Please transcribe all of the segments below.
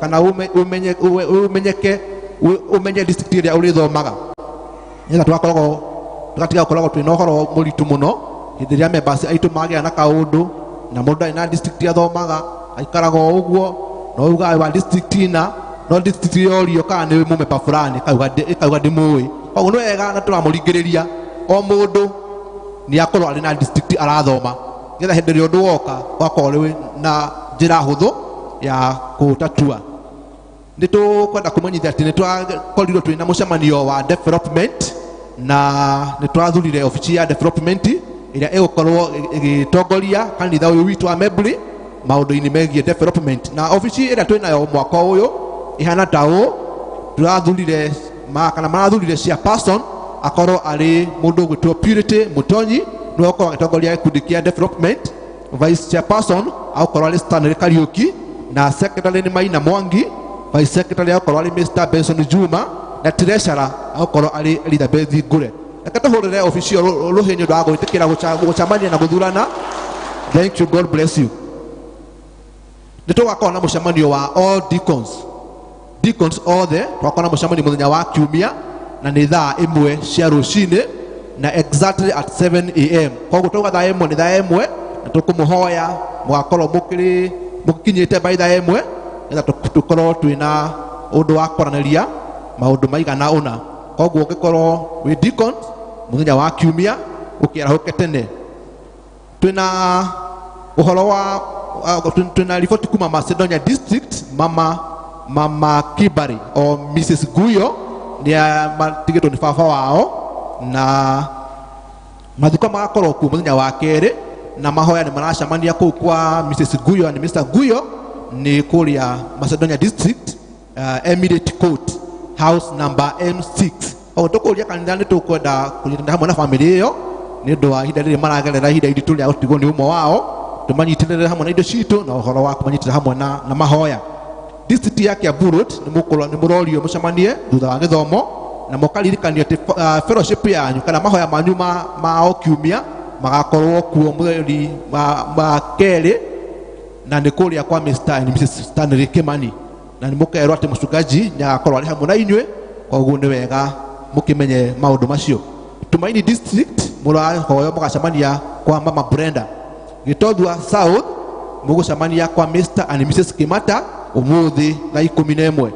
kana umenye umenyeke umenye district ĩrĩa ũrĩthomaga nĩgetha tũgakoragwo tũgatiga gũkoragwo twĩna ũhoro mũritũ mũno hĩndĩ ĩrĩa members aitũ magĩa na kaũndũ na mũndũ ndarĩ na district athomaga aikaraga o ũguo no ugaga wa district ina no district yorio kana nĩ mũmemba fulani ĩkauga ndĩmũĩ. Koguo nĩ wega na tũramũringĩrĩria o mũndũ nĩ akorwo arĩ na district arathoma nĩgetha hĩndĩ ĩrĩa ũndũ woka ũgakorwo ũrĩ na njĩra hũthũ ya kũũtatua. Nĩ tũkwenda kũmenyithia atĩ nĩ twakorirwo twĩna mũcemanio wa development na nĩ twathurire obici ya development ĩrĩa ĩgũkorwo ĩgĩtongoria kanitha ũyũ witũ wa Membley maũndũ-inĩ megiĩ development. Na obici ĩrĩa twĩnayo mwaka ũyũ ĩhana ta ũũ, tũrathurire kana marathurire chairperson akorwo arĩ mũndũ ũgwĩtwo Purity Mutonyi nĩwe ũkorwo agĩtongoria gĩkundi kĩa development, vice chairperson agũkorwo arĩ Stanley Kariuki na secretary nĩ Maina Mwangi, vice secretary agũkorwo arĩ Mr Benson Juma na treasurer agũkorwo arĩ Elizabeth Ngure. Reke tũhũrĩre obici ĩyo rũhĩ nĩ ũndũ wa gwĩtĩkĩra gũcemania na gũthurana. Thank you, God bless you. Nĩ tũgakorwo na mũcemanio wa all deacons, deacons othe tũgakorwo na mũcemanio mũthenya wa kiumia na nĩ thaa 1 cia rũcinĩ na exactly at 7 a.m. Koguo twauga thaa 1 nĩ thaa 1 na tũkũmũhoya mũgakorwo mũkĩrĩ mũkinyĩte by thaa 1 nĩgetha tũkorwo twĩna ũndũ wa kwaranĩria maũndũ maigana ũna. Koguo ũngĩkorwo wĩ deacon mũthenya wa kiumia ũkĩarahũke tene. Twĩna ũhoro wa twĩna riboti kuma Macedonia District, mama Kibari o Mrs Guyo nĩ matigĩtwo nĩ baba wao na mathiko magakorwo kuo mũthenya wa kerĩ na mahoya nĩ maracemania kũu kwa Mrs Guyo and Mr Guyo nĩ kũrĩa Macedonia District, Emirate Court house number M6. O tũkũria kanitha nĩ tũkwenda kũnyitanĩra hamwe na famĩlĩ ĩyo nĩ ũndũ wa ihinda rĩrĩ maragerera ihinda iritũ rĩa gũtigwo nĩ ũmwe wao, tũmanyitĩrĩre hamwe na indo citũ na ũhoro wa kũmanyitĩrĩra hamwe na mahoya. District ya Kiambu Road nĩ mũrorio mũcemanie thutha wa gĩthomo na mũkaririkanio atĩ fellowship yanyu kana mahoya manyu ma o kiumia magakorwo kuo mweri wa kerĩ na nĩ kũrĩa kwa Mr and Mrs Stanley Kimani na nĩ mũkerwo atĩ mũcungaji nĩ agakorwo arĩ hamwe na inyuĩ, koguo nĩ wega mũkĩmenye maũndũ macio. Tumaini District mũrahoywo mũgacemania kwa Mama Brenda. Gĩtothua South mũgũcemania kwa Mr and Mrs Kimata ũmũthĩ thaa 11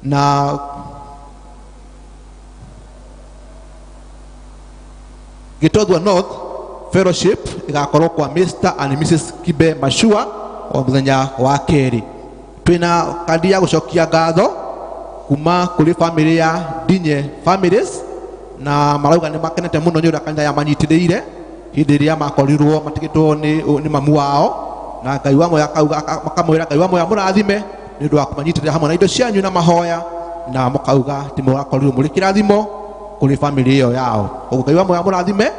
na Gĩtothua North fellowship ĩgakorwo kwa Mr and Mrs Kibe Mashua o mũthenya wa kerĩ. Twĩna kandi ya gũcokia ngatho kuma kũrĩ famĩlĩ ya Dinye Families na marauga nĩ makenete mũno nĩ ũrĩa kanitha yamanyitĩrĩire hĩndĩ ĩrĩa makorirwo matigĩtwo nĩ mamu wao na Ngai wa muoyo akauga makamwĩra Ngai wa muoyo amũrathime nĩ ũndũ wa kũmanyitĩrĩra hamwe na indo cianyu na mahoya na mũkauga atĩ mũrakorirwo mũrĩ kĩrathimo kũrĩ famĩlĩ ĩyo yao. Koguo Ngai wa muoyo amũrathime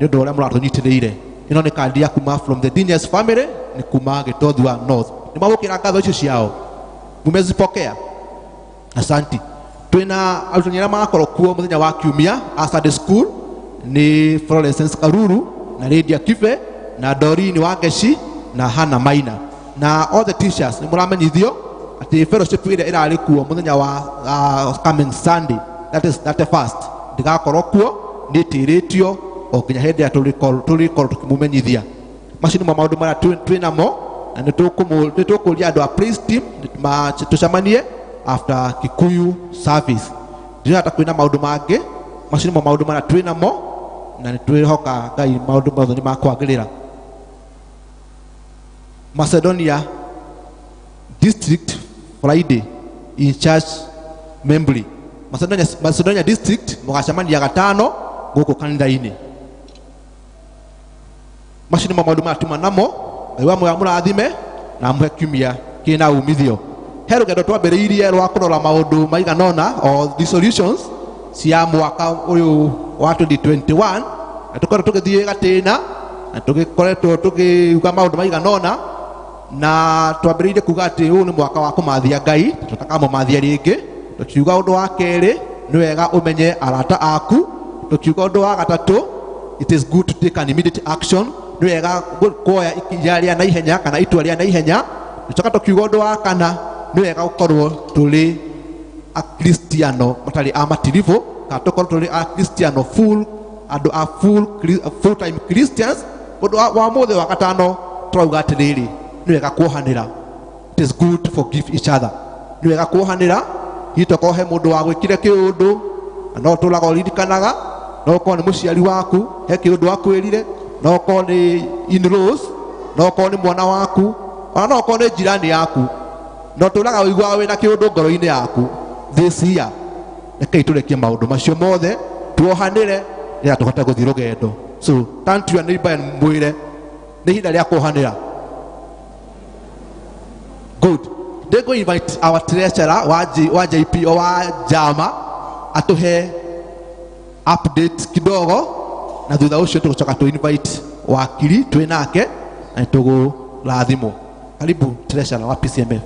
nĩ ũndũ wa ũrĩa mũratũnyitĩrĩire. Ĩno nĩ kandi ya kuma from the Dinyes family nĩ kuma Gĩtothua North. Nĩ mwamũkĩra ngatho icio ciao? Mumezipokea? Asanti. Twĩna arutani arĩa magakorwo kuo mũthenya wa kiumia a Sunday school nĩ Florence Karuru na Lydia Kibe na Doreen Wangeci na Hannah Maina na all the teachers nĩ mũramenyithio atĩ fellowship ĩrĩa ĩrarĩ kuo mũthenya wa coming Sunday, that is 31st, ndĩgakorwo kuo, nĩ ĩtĩrĩtio o nginya hĩndĩ ĩrĩa tũrĩkorwo tũkĩmũmenyithia. Macio nĩmo maũndũ marĩa twĩ namo na nĩ tũkũria andũ a praise team tũcemanie after Kikuyu service. Ndĩrona ta kwĩna maũndũ mangĩ, macio nĩmo maũndũ marĩa twĩ namo na nĩ twĩhoka Ngai maũndũ mothe nĩ makwagĩrĩra. Macedonia District Friday in church Membley. Macedonia District mũgacemania gatano gũkũ kanitha-inĩ. Macio nĩmo maũndũ marĩa tuma namo. Ngai wa muoyo amũrathime na amũhe kiumia kĩna umithio. He rũgendo twambĩrĩirie rwa kũrora maũndũ maigana ũna o resolutions cia mwaka ũyũ wa 2021 na tũkoretwo tũgĩthiĩ gatĩna na tũgĩkoretwo tũgĩuga maũndũ maigana ũna na twambĩrĩirie kuga atĩ ũyũ nĩ mwaka wa kũmathia Ngai, tũtakamũmathia rĩngĩ. Tũkiuga ũndũ wa kerĩ nĩ wega ũmenye arata aku. Tũkiuga ũndũ wa gatatũ, it is good to take an immediate action, nĩ wega kuoya ikinya rĩa naihenya kana itua rĩa naihenya. Tũcoka tũkiuga ũndũ wa kana Nĩ wega gũkorwo tũrĩ akristiano matarĩ a matiribũ, kana tũkorwo tũrĩ akristiano full, andũ a full time Christians. Ũndũ wa mũthĩ wa gatano tũrauga atĩrĩrĩ, nĩ wega kuohanĩra. It is good to forgive each other. Nĩ wega kuohanĩra. Hihi tokorwo he mũndũ wagwĩkire kĩũndũ na no ũtũraga ũririkanaga, no ũkorwo nĩ mũciari waku he kĩũndũ akwĩrire, no ũkorwo nĩ in-laws, no ũkorwo nĩ mwana waku, ona no ũkorwo nĩ jirani yaku, no ũtũraga ũiguaga wĩna kĩũndũ ngoro-inĩ yaku. This year rekei tũrekie maũndũ macio mothe, tuohanĩre nĩgetha tũhote gũthiĩ rũgendo. So turn to your neighbor and mwĩre nĩ ihinda rĩa kuohanĩra. Good. Ndĩngũ invite our treasurer wa JPO wa Jama atuhe update kidogo, na thutha ũcio tũgũcoka tu invite wakiri twĩ nake na nĩtũgũrathimwo. Karibu treasurer wa PCMF.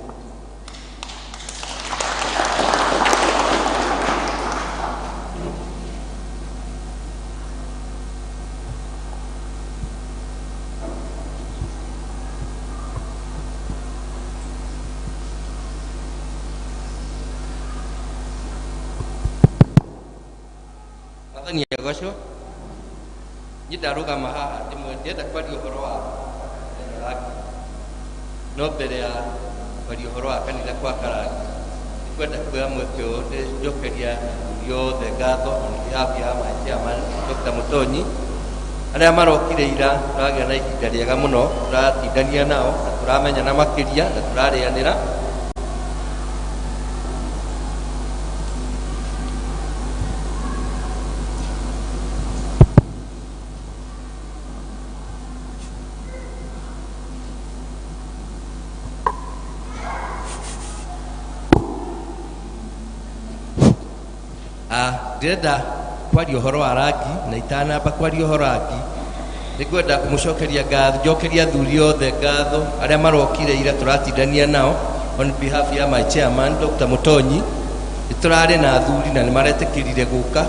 Mwathani agocwo. Niĩ ndarũgama haha ndĩmwe ndĩrenda kwaria ũhoro wa rangi, no mbere ya kwaria ũhoro wa kanitha kwa karangi nĩngwenda kuoya mweke ũyũ ndĩnjokeria athuri othe ngatho on behalf ya my chairman Dr. Mutonyi arĩa marokire ira. Tũragĩa na ihinda rĩega mũno, tũratindania nao na tũramenyana makĩria na tũrarĩanĩra. Ndĩrenda kwaria ũhoro wa rangi, na itanamba kwaria ũhoro wa rangi nĩngwenda kũmũcokeria ngatho, njokeria athuri othe ngatho arĩa marokire ira tũratindania nao on behalf ya my chairman Dr. Mutonyi. Nĩtũrarĩ na athuri na nĩmaretĩkĩrire gũka,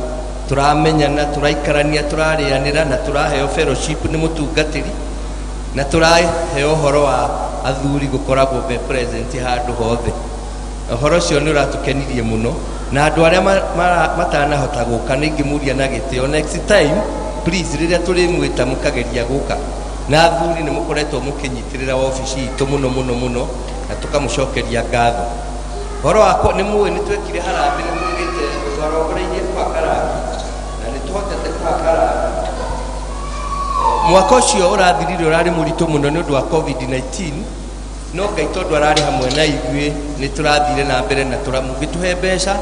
tũramenyana, tũraikarania, tũrarĩanĩra na tũraheo fellowship nĩ mũtungatĩri, na tũraheo ũhoro wa athuri gũkoragwo be present handũ hothe. Ũhoro ũcio nĩ ũratũkenirie mũno, na andũ arĩa matanahota gũka nĩ ingĩmũria na gĩtĩo, next time please rĩrĩa tũrĩmwĩta mũkageria gũka. Na athuri nĩ mũkoretwo mũkĩnyitĩrĩra wabici itũ mũno mũno mũno, na tũkamũcokeria ngatho. Ũhoro wakwa nĩ mũĩ nĩ twekire harambĩ, nĩ tugĩte twarongoreirie kũhaka rangi na nĩ tũhotete kũhaka rangi. Mwaka ũcio ũrathirire ũrarĩ mũritũ mũno nĩ ũndũ wa COVID-19, no Ngai tondũ ararĩ hamwe na ithuĩ nĩ tũrathire na mbere na mũgĩtũhe mbeca,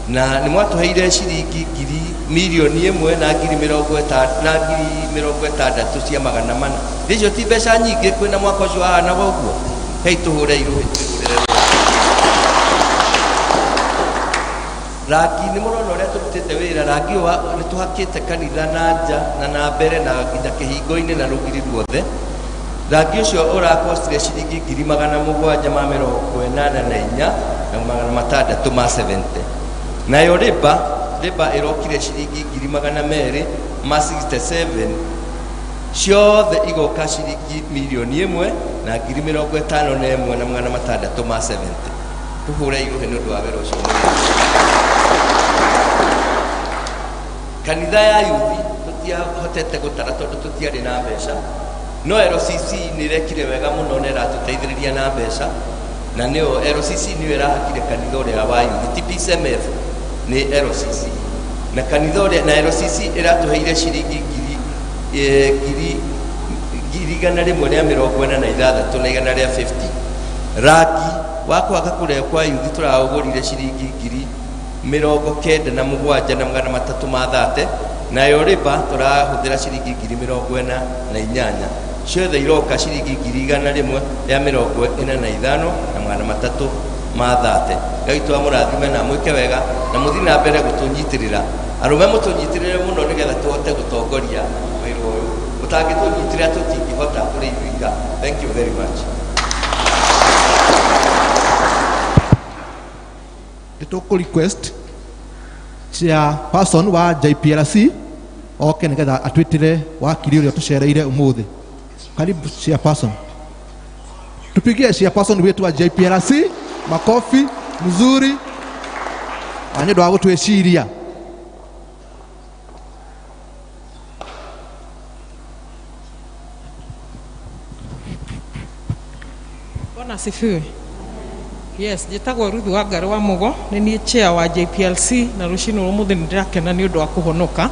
na nĩ mwatũheire ciringi ngiri mirioni ĩmwe na ngiri mĩrongo na ngiri mĩrongo ĩtandatũ cia magana mana. Icio ti mbeca nyingĩ kwĩna mwaka ũcio wahanaga ũguo. Hei tũhũre irũhĩ, twĩhũrĩre rangi. Nĩ mũrona ũrĩa tũrutĩte wĩra rangi ũyũ nĩ tũhakĩte kanitha na nja na na mbere na nginya kĩhingo-inĩ na rũgiri ruothe. Rangi ũcio ũrakostire ciringi ngiri magana mũgwanja ma mĩrongo ĩnana na inya na magana matandatũ ma 70. Nayo rĩba ĩrokire ciringi ngiri magana merĩ ma 67. Ciothe igoka ciringi mirioni ĩmwe na ngiri mĩrongo ĩtano na ĩmwe na magana matandatũ ma 70. Tũhũre irũhĩ nĩ ũndũ wa wĩra ũcio mũnene. Kanitha ya yuthi tũtiahotete gũtara tondũ tũtiarĩ na mbeca, no LCC nĩ ĩrekire wega mũno na ĩratũteithĩrĩria na mbeca, na nĩyo LCC nĩyo ĩrahakire kanitha ũrĩa wa yuthi, ti PCMF, nĩ LCC. Na kanitha ũrĩa na LCC ĩratũheire ciringi ngiri ngiri ngiri igana rĩmwe rĩa mĩrongo ĩna na ithathatũ na igana rĩa 50. Rangi wa kũhaka kũrĩa kwa yuthi tũraũgũrire ciringi ngiri mĩrongo kenda na mũgwanja na magana matatũ ma 30, nayo rĩba tũrahũthĩra ciringi ngiri mĩrongo ĩna na inyanya. Ciothe iroka ciringi ngiri igana rĩmwe rĩa mĩrongo ĩna na ithano na magana matatũ ma 30. Ngai twamũrathime na mwĩke wega na mũthiĩ na mbere gũtũnyitĩrĩra. Arũme mũtũnyitĩrĩre mũno nĩgetha tũhote gũtongoria wĩra ũyũ. Mũtangĩtũnyitĩrĩra tũtingĩhota tũrĩ ithuika. Thank you very much. Nĩtũkũ request chairperson wa JPRC oke nĩgetha atwĩtĩre wakiri ũrĩa tũcereire ũmũthĩ. Karibu chairperson. Tupigie chairperson wetu wa JPRC makofi mzuri na nĩ ũndũ wa gũtwĩciria. Bwana asifiwe. Yes, njĩtagwo Ruth Wangari wa Mugo, nĩ niĩ chair wa JPLC na rũcinĩ rwa ũmũthĩ nĩ ndĩrakena nĩ ũndũ wa kũhonoka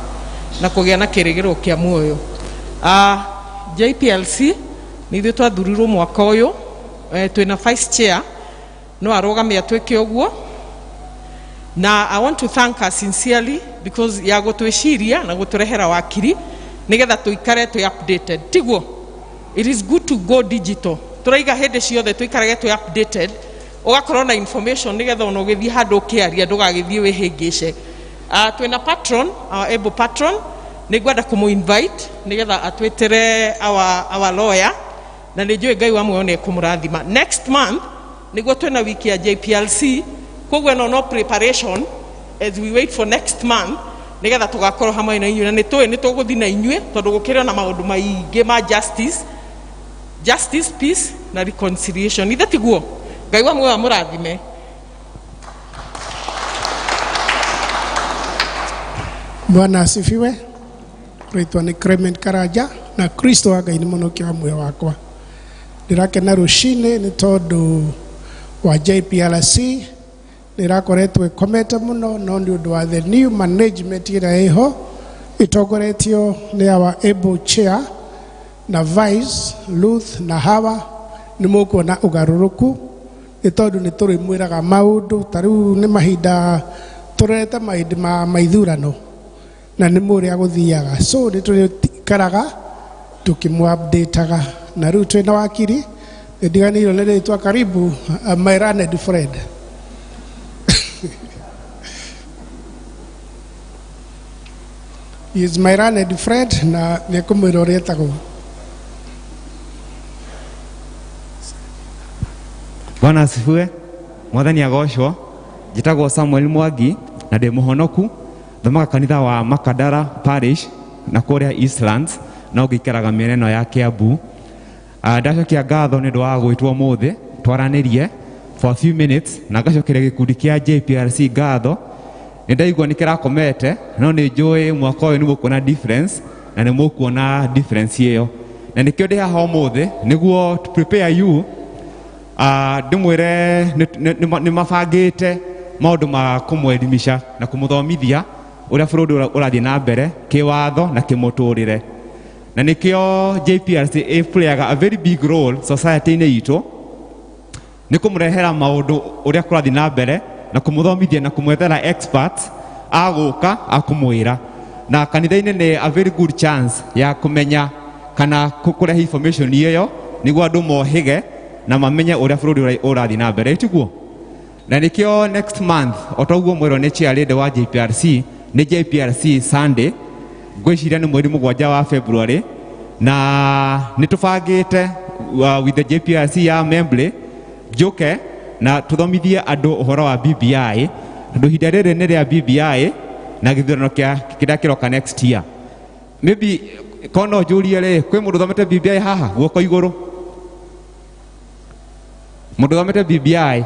na kũgĩa na kĩrĩgĩrĩro kĩa muoyo. JPLC nĩ ithuĩ twathurirwo mwaka ũyũ, twĩna vice chair no arũgame atuĩke ũguo, na I want to thank her sincerely because ya gũtwĩciria na gũtũrehera wakiri nĩgetha tũikare twĩ updated, tiguo? It is good to go digital. Tũraiga hĩndĩ ciothe tũikarage twĩ updated, ũgakorwo na information nĩgetha ona ũgĩthiĩ handũ ũkĩaria ndũgagĩthiĩ wĩhĩngĩce. Twĩna patron, our able patron, nĩ ngwenda kũmũ invite nĩgetha atwĩtĩre our lawyer, na nĩ njũĩ Ngai wa muoyo nĩ ekũmũrathima. Next month nĩguo twĩna wiki ya JPLC, koguo ĩno no preparation as we wait for next month nĩgetha tũgakorwo hamwe na inyuĩ, na nĩ tũĩ nĩ tũgũthiĩ na inyuĩ tondũ gũkĩrĩ na maũndũ maingĩ ma justice, justice, peace na reconciliation. Ithe tiguo? Ngai wa muoyo amũrathime. Bwana asifiwe. Rĩtwa nĩ Clement Karanja na Kristo wa Ngai nĩ mũnokia wa muoyo wakwa. Ndĩrakena rũcinĩ nĩ tondũ wa JPRC nĩ ĩrakoretwo ĩkomete mũno, no nĩ ũndũ wa the new management ĩrĩa ĩho ĩtongoretio nĩ our able chair na vice Ruth na Hawa, nĩ mũkuona ũgarũrũku nĩ tondũ nĩ tũrĩmwĩraga maũndũ. Ta rĩu nĩ mahinda tũrorete mahinda ma maithurano na nĩ mũrĩa gũthiaga, so nĩ tũrĩikaraga tũkĩmũ updateaga. Na rĩu twĩna wakiri nĩ ndiganĩirwo nĩ rĩtwa, karibu, my learned friend. He is my learned friend na nĩ ekũmwĩra ũrĩa etagwo. Bwana asifiwe. Mwathani agocwo. Njĩtagwo Samuel Mwangi na ndĩ mũhonoku, thomaga kanitha wa Makadara Parish na kũrĩa Eastlands, no ngĩikaraga mĩena ĩno ya Kiambu. Ndacokia ngatho nĩ ũndũ wa gwĩtwo ũmũthĩ twaranĩrie for a few minutes, na ngacokeria gĩkundi kĩa JPRC ngatho. Nĩ ndaigua nĩ kĩrakomete, no nĩ njũĩ mwaka ũyũ nĩ mũkuona difference, na nĩ mũkuona difference ĩyo, na nĩkĩo ndĩ haha ũmũthĩ nĩguo to prepare you, ndĩmwĩre nĩ mabangĩte maũndũ ma kũmwelimisha na kũmũthomithia ũrĩa bũrũri ũrathiĩ na mbere kĩwatho na kĩmũtũrĩre, na nĩkĩo JPRC ĩplayaga a very big role society-inĩ itũ nĩ kũmũrehera maũndũ ũrĩa kũrathiĩ na mbere na kũmũthomithia na kũmwethera experts agũka akũmwĩra. Na kanitha-inĩ nĩ a very good chance ya kũmenya kana kũrehe information ĩyo nĩguo andũ mohĩge na mamenye ũrĩa bũrũri ũrathiĩ na mbere, tiguo? Na nĩkĩo next month, o ta ũguo mwerwo nĩ chair lady wa JPRC, nĩ JPRC Sunday, ngwĩciria nĩ mweri 7 wa February, na nĩ tũbangĩte with the JPRC ya Membley njũke na tũthomithie andũ ũhoro wa BBI, tondũ ihinda rĩrĩ nĩ rĩa BBI na gĩthurano kĩa kĩrĩa kĩroka next year. Maybe korwo no njũrie rĩ, kwĩ mũndũ ũthomete BBI haha? Guoko igũrũ. Mũndũ ũthomete BBI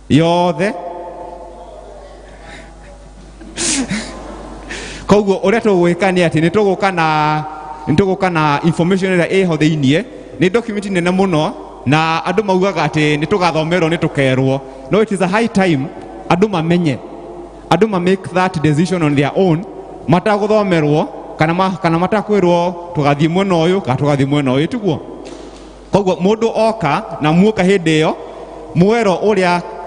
yothe? Koguo ũrĩa tũgwĩka nĩ atĩ nĩ tũgũka na information ĩrĩa ĩho thĩiniĩ. Nĩ document nene mũno na andũ maugaga atĩ nĩ tũgathomerwo, nĩ tũkerwo, no it is a high time andũ mamenye, andũ ma make that decision on their own matagũthomerwo kana matakwĩrwo tũgathiĩ mwena ũyũ kana tũgathiĩ mwena ũyũ, tiguo? Koguo mũndũ oka na muoka hĩndĩ ĩyo mwerwo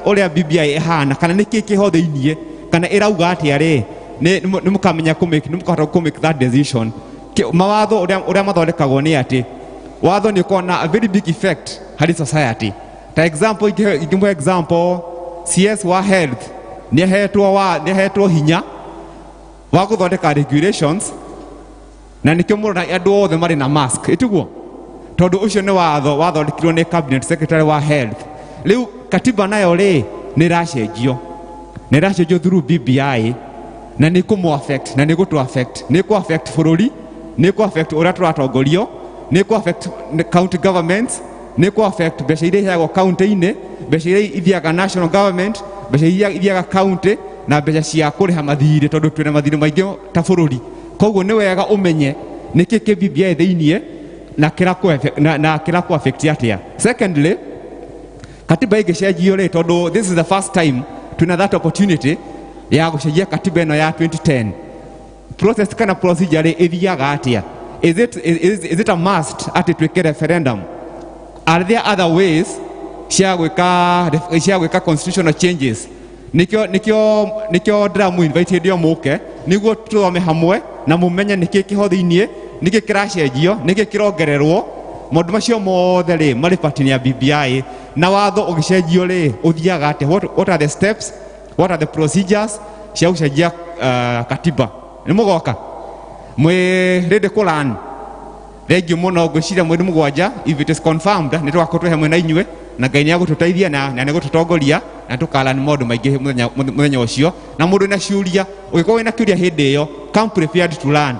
ũrĩa BBI ĩhana kana nĩkĩ kĩho thĩiniĩ kana ĩrauga atĩa rĩ, nĩ mũkamenya nĩ mũkahota kũ-make that decision. Mawatho ũrĩa mathondekagwo nĩ atĩ watho nĩ ũkoragwo na a very big effect harĩ society. Ta example, ingĩmũhe example, CS wa health nĩ ahetwo hinya wa gũthondeka regulations, na nĩkĩo mũrona andũ othe marĩ na mask, ĩtiguo? Tondũ ũcio nĩ watho wathondekirwo nĩ cabinet secretary wa health. Rĩu katiba nayo rĩ, nĩ ĩracenjio through BBI, na nĩ kũmũ affect na nĩ gũtũ affect, nĩ kũ affect bũrũri, nĩ kũ affect ũrĩa tũratongorio. Nĩ kũ affect county governments, nĩ kũ affect mbeca iria iheagwo county-inĩ, mbeca iria ithiaga national government, mbeca iria ithiaga county na mbeca cia kũrĩha mathirĩ, tondũ twĩna mathirĩ maingĩ ta bũrũri. Koguo nĩ wega ũmenye nĩkĩ kĩ BBI thĩiniĩ na kĩrakũ affect atĩa. Secondly, katiba ĩngĩcenjio rĩ, tondũ this is the first time twĩna that opportunity ya gũcenjia katiba ĩno ya 2010, process kana procedure rĩ ĩthiaga atĩa? Is it a must atĩ twĩke referendum? Are there other ways cia gwĩka constitutional changes? Nĩkĩo ndĩramũ invite hĩndĩ ĩyo mũke nĩguo tũthome hamwe na mũmenye nĩkĩ kĩho thĩiniĩ, nĩkĩ kĩracenjio, nĩkĩ kĩrongererwo. Maũndũ macio mothe rĩ marĩ part ya BBI. Na watho ũgĩcenjio rĩ ũthiaga atĩa? What are the steps, what are the procedures cia gũcenjia katiba? Nĩ mũgoka mwĩ ready kũlan? Thengiũ mũno. Ngwĩciria mweri 7, if it is confirmed, nĩ tũgakorwo twĩ hamwe na inyuĩ, na Ngai nĩ agũtũteithia na nĩ agũtũtongoria na tũkalan maũndũ maingĩ mũthenya ũcio. Na mũndũ wĩna ciũria, ũngĩkorwo wĩna kĩũria hĩndĩ ĩyo, come prepared to learn.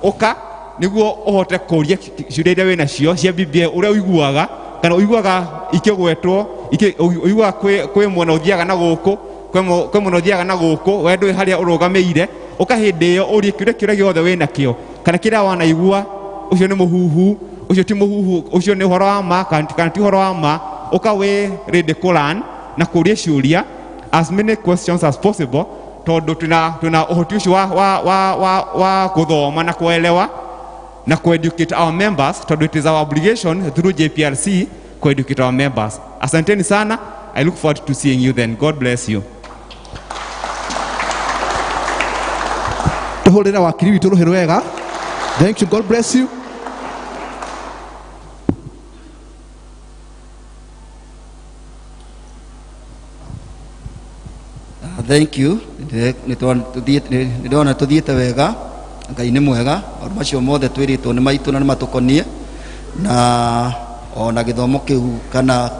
Ũka nĩguo ũhote kũria ciũria iria wĩnacio cia BBI, ũrĩa ũiguaga kana ũiguaga ikĩgwetwo, ũiguaga kwĩ mwena ũthiaga na gũkũ, kwĩ mwena ũthiaga na gũkũ, we ndũĩ harĩa ũrũgamĩire. Ũka hĩndĩ ĩyo ũrie kĩũria gĩothe wĩnakĩo kana kĩrĩa wanaigua, ũcio nĩ mũhuhu, ũcio ti mũhuhu, ũcio nĩ ũhoro wa ma kana ti ũhoro wa ma. Ũka wĩ ready kũ-learn na kũria ciũria, as many questions as possible, tondũ twĩna ũhoti ũcio wa gũthoma na kuelewa na ku-educate our members, tondũ it is our obligation through JPRC ku-educate our members. Asanteni sana. I look forward to seeing you then. God bless you. Tũhũrĩre wakiri witũ rũhĩ rwega. Thank you, God bless you. Thank you. Nĩ ndĩrona tũthiĩte wega. Ngai nĩ mwega. Maũndũ macio mothe twĩrĩtwo nĩ maitũ na nĩ matũkonie, na ona gĩthomo kĩu kana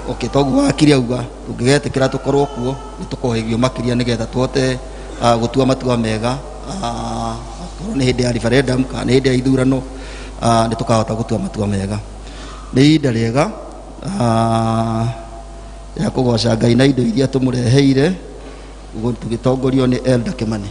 okay, toguo wakiri auga, tũngĩgetĩkĩra tũkorwo kuo nĩ tũkohĩgio makĩria nĩgetha tũhote gũtua matua mega. Akorwo nĩ hĩndĩ ya referendum kana nĩ hĩndĩ ya ithurano, nĩ tũkahota gũtua matua mega. Nĩ ihinda rĩega ya kũgoca Ngai na indo iria tũmũreheire, ũguo tũgĩtongorio nĩ Elder Kimani.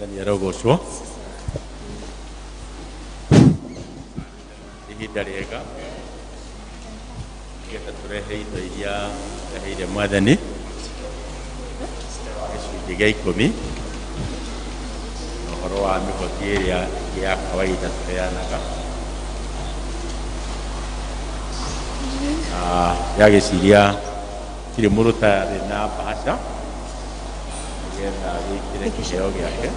Mwathani arogocwo. Ihinda rĩega nĩgetha tũrehe indo iria reheire Mwathani, gĩcunjĩ gĩa 10 na ũhoro wa mĩhothi ĩrĩa ĩngĩ ya kawaida tũheanaga. Na ndĩragĩciria tirĩ mũndũ ũtarĩ na bahasha nĩgetha wĩkĩre kĩheo gĩake,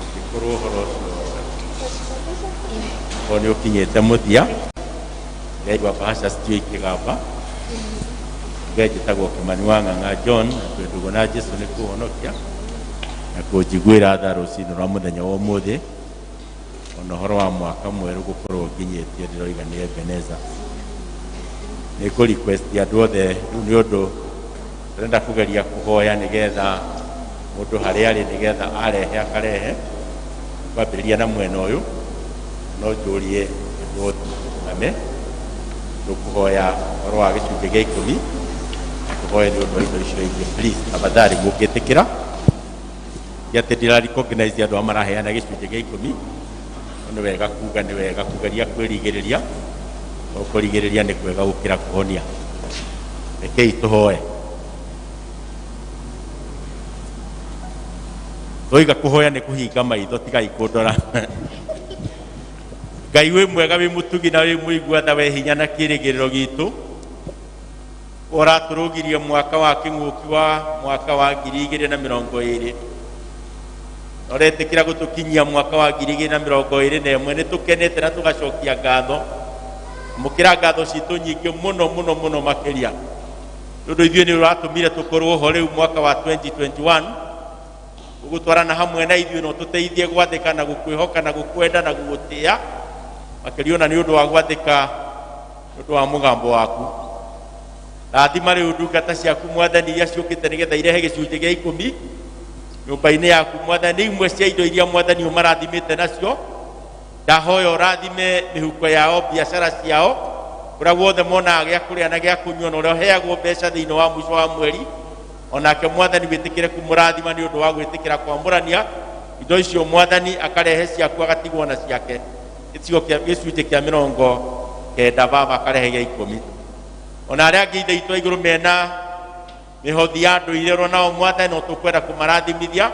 ũngĩkorwo ũhoro ũcio o nĩ ũkinyĩte mũthia. Ndĩraigua bahasha citiũĩ ikĩgamba. Nge njĩtagwo Kĩmani wa Ng'ang'a John, na twĩ ndũgũ na Jesu nĩ kũhonokia na kũnjiguĩra tha rũcinĩ rwa mũthenya wa ũmũthĩ, ona ũhoro wa mwaka mwerũ gũkorwo nginyĩtie, ndĩroiga nĩ Ebeneza. Nĩ ngũ request andũ othe rĩu, nĩ ũndũ ndĩrenda kũgeria kũhoya nĩgetha mũndũ harĩa arĩ nĩgetha arehe akarehe. Kwambĩrĩria na mwena ũyũ, no njũrie andũ othe ame tũkũhoya ũhoro wa gĩcunjĩ gĩa 10 na tũhoe nĩ ũndũ wa indo icio ingĩ. Please, tafadhali, mũngĩtĩkĩra. Ti atĩ ndĩra recognize andũ arĩa maraheana gĩcunjĩ gĩa 10, no nĩ wega kuga, nĩ wega kũgeria kwĩrigĩrĩria, no kũrigĩrĩria nĩ kwega gũkĩra kũhonia. Rekei tũhoe. Twoiga kũhoya nĩ kũhinga maitho, tigai kũndora. Ngai wĩ mwega, wĩ mũtugi na wĩ mũigua tha, we hinya na kĩrĩgĩrĩro gitũ, ũratũrũgirie mwaka wa kĩng'ũki wa mwaka wa 2020, na ũretĩkĩra gũtũkinyia mwaka wa 2021. Nĩ tũkenete na tũgacokia ngatho. Amũkĩra ngatho citũ nyingĩ mũno mũno mũno makĩria, nĩ ũndũ ithuĩ nĩ ũratũmire tũkorwo ho rĩu mwaka wa 2021. Ũgũtwarana hamwe na ithuĩ na ũtũteithie gwathĩka na gũkwĩhoka na gũkwenda na gũgũtĩa makĩria ona nĩ ũndũ wa gwathĩka nĩ ũndũ wa mũgambo waku. Rathima rĩu ndungata ciaku Mwathani iria ciũkĩte nĩgetha irehe gĩcunjĩ gĩa ikũmi nyũmba-inĩ yaku Mwathani. Imwe cia indo iria Mwathani ũmarathimĩte nacio, ndahoya ũrathime mĩhuko yao, biacara ciao, kũrĩa guothe monaga gĩa kũrĩa na gĩa kũnyua, na ũrĩa ũheagwo mbeca thĩinĩ wa mũico wa mweri. Onake Mwathani wĩtĩkĩre kũmũrathima nĩ ũndũ wa gwĩtĩkĩra kwamũrania indo icio Mwathani, akarehe ciaku agatigwo na ciake gĩcigo kĩa gĩcunjĩ kĩa 90, baba akarehe gĩa 10. Ona arĩa angĩ ithe itũ a igũrũ mena mĩhothi ya ndũire ro nao Mwathani no tũkwenda kũmarathimithia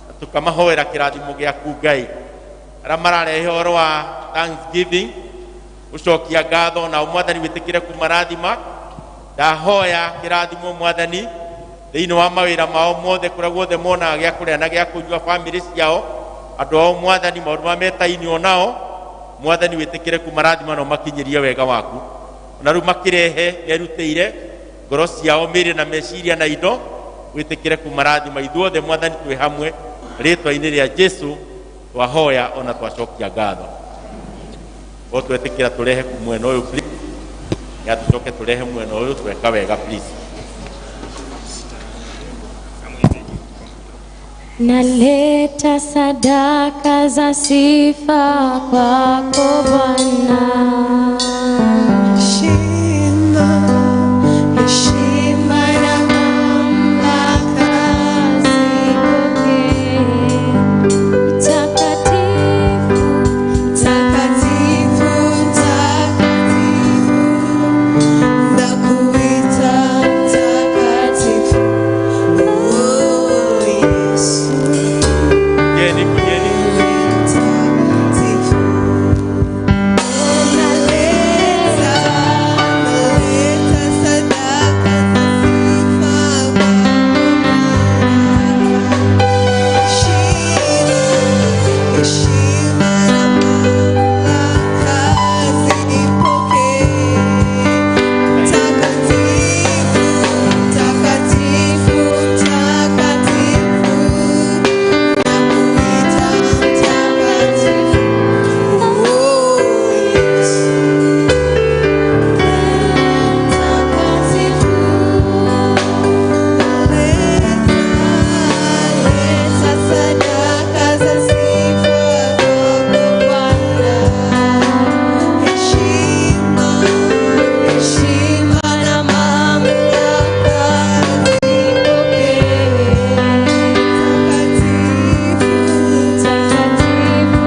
na tũkamahoera kĩrathimo gĩaku Ngai. Arĩa mararehe ũhoro wa thanksgiving, gũcokia ngatho, nao Mwathani wĩtĩkĩre kũmarathima. Ndahoya kĩrathimo Mwathani thĩinĩ wa mawĩra mao mothe, kũrĩa guothe monaga gĩa kũrĩa na gĩa kũnyua, bamĩrĩ ciao, andũ ao Mwathani, maũndũ marĩa metainio nao Mwathani wĩtĩkĩre kũmarathima na ũmakinyĩrie wega waku. Ona rĩu makĩrehe merutĩire ngoro ciao, mĩĩrĩ na meciria na indo, wĩtĩkĩre kũmarathima. Ithuothe Mwathani twĩ hamwe rĩtwa-inĩ rĩa Jesu twahoya ona twacokia ngatho. O twetĩkĩra tũrehe mwena ũyũ please, ya tũcoke tũrehe mwena ũyũ, tweka wega please. Naleta sadaka za sifa kwako Bwana. Heshima na mamlaka zipokee. Mtakatifu, Mtakatifu, mtakatifu, nakuita mtakatifu, oh Yesu. Kujeni, kujeni. Mtakatifu, naleta, naleta sadaka za sifa kwako. Heshima na mamlaka zipokee. Mtakatifu, mtakatifu, mtakatifu, nakuita mtakatifu, oh Yesu. Mtakatifu, naleta, naleta sadaka za sifa kwako Bwana. Heshima, heshima na mamlaka zipokee. Mtakatifu, mtakatifu,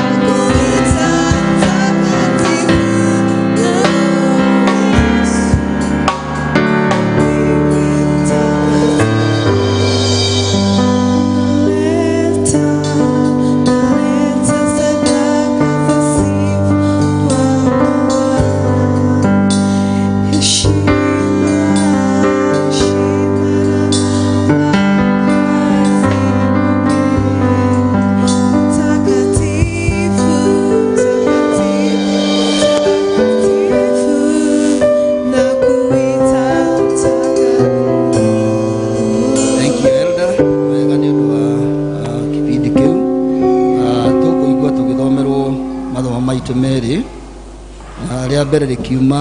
nakuita mtakatifu, oh Yesu. Wewe mtakatifu. Naleta, naleta sadaka za sifa kwako Bwana. Heshima, heshima na mamlaka zipokee. Mtakatifu, mtakatifu, mtakatifu, nakuita mtakatifu. Thank you elder, wega nĩ ũndũ wa kĩbindi kĩu. Tũkũigua tũgĩthomerwo mathomo maitũ merĩ. Rĩa mbere rĩkiuma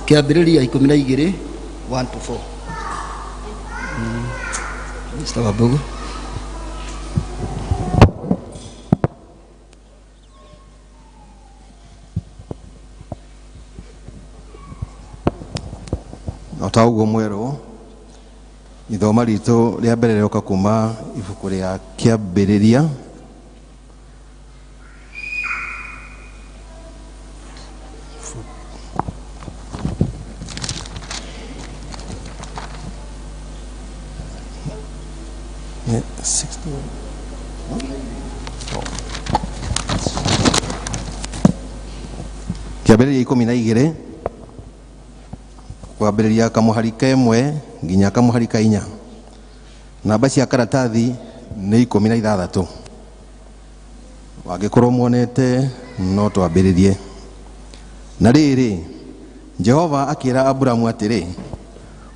kĩambĩrĩria 12 1 to 4. Mr. Wabugu. O ta ũguo mwerwo, ithoma ritũ rĩa mbere rĩroka kuma ibuku rĩa Kĩambĩrĩria 61. Kĩambĩrĩria 12 kwambĩrĩria kamũhari ka 1 nginya kamũhari ka 4. Namba cia karatathi nĩ 16. Wangĩkorwo muonete no twambĩrĩrie. Na rĩrĩ, Jehova akĩra Aburamu atĩrĩ,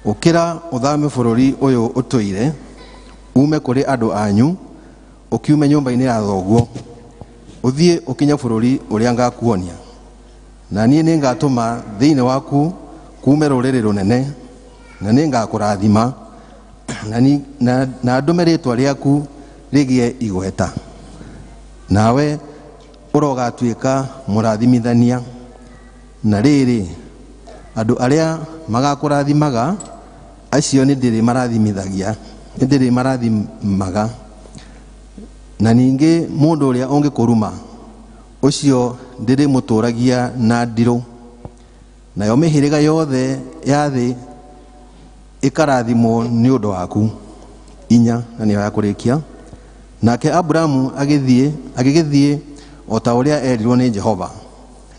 Ũkĩra ũthame bũrũri ũyũ ũtũire, ume kũrĩ andũ anyu, ũkiume nyũmba-inĩ ya thoguo, ũthiĩ ũkinye bũrũri ũrĩa ngakuonia. Na niĩ nĩngatũma thĩinĩ waku kuume rũrĩrĩ rũnene, na nĩngakũrathima, na ndũme rĩĩtwa rĩaku rĩgĩe igweta. Nawe ũrogatuĩka mũrathimithania. Na rĩrĩ, andũ arĩa magakũrathimaga, acio nĩndĩrĩmarathimithagia, nĩndĩrĩmarathimaga. Na ningĩ mũndũ ũrĩa ũngĩkũruma, ũcio ndĩrĩmũtũragia na ndirũ. Nayo mĩhĩrĩga yothe ya thĩ ĩkarathimwo nĩ ũndũ waku. 4 na nĩyo ya kũrĩkia. Nake Aburamu agĩgĩthiĩ o ta ũrĩa erirwo nĩ Jehova.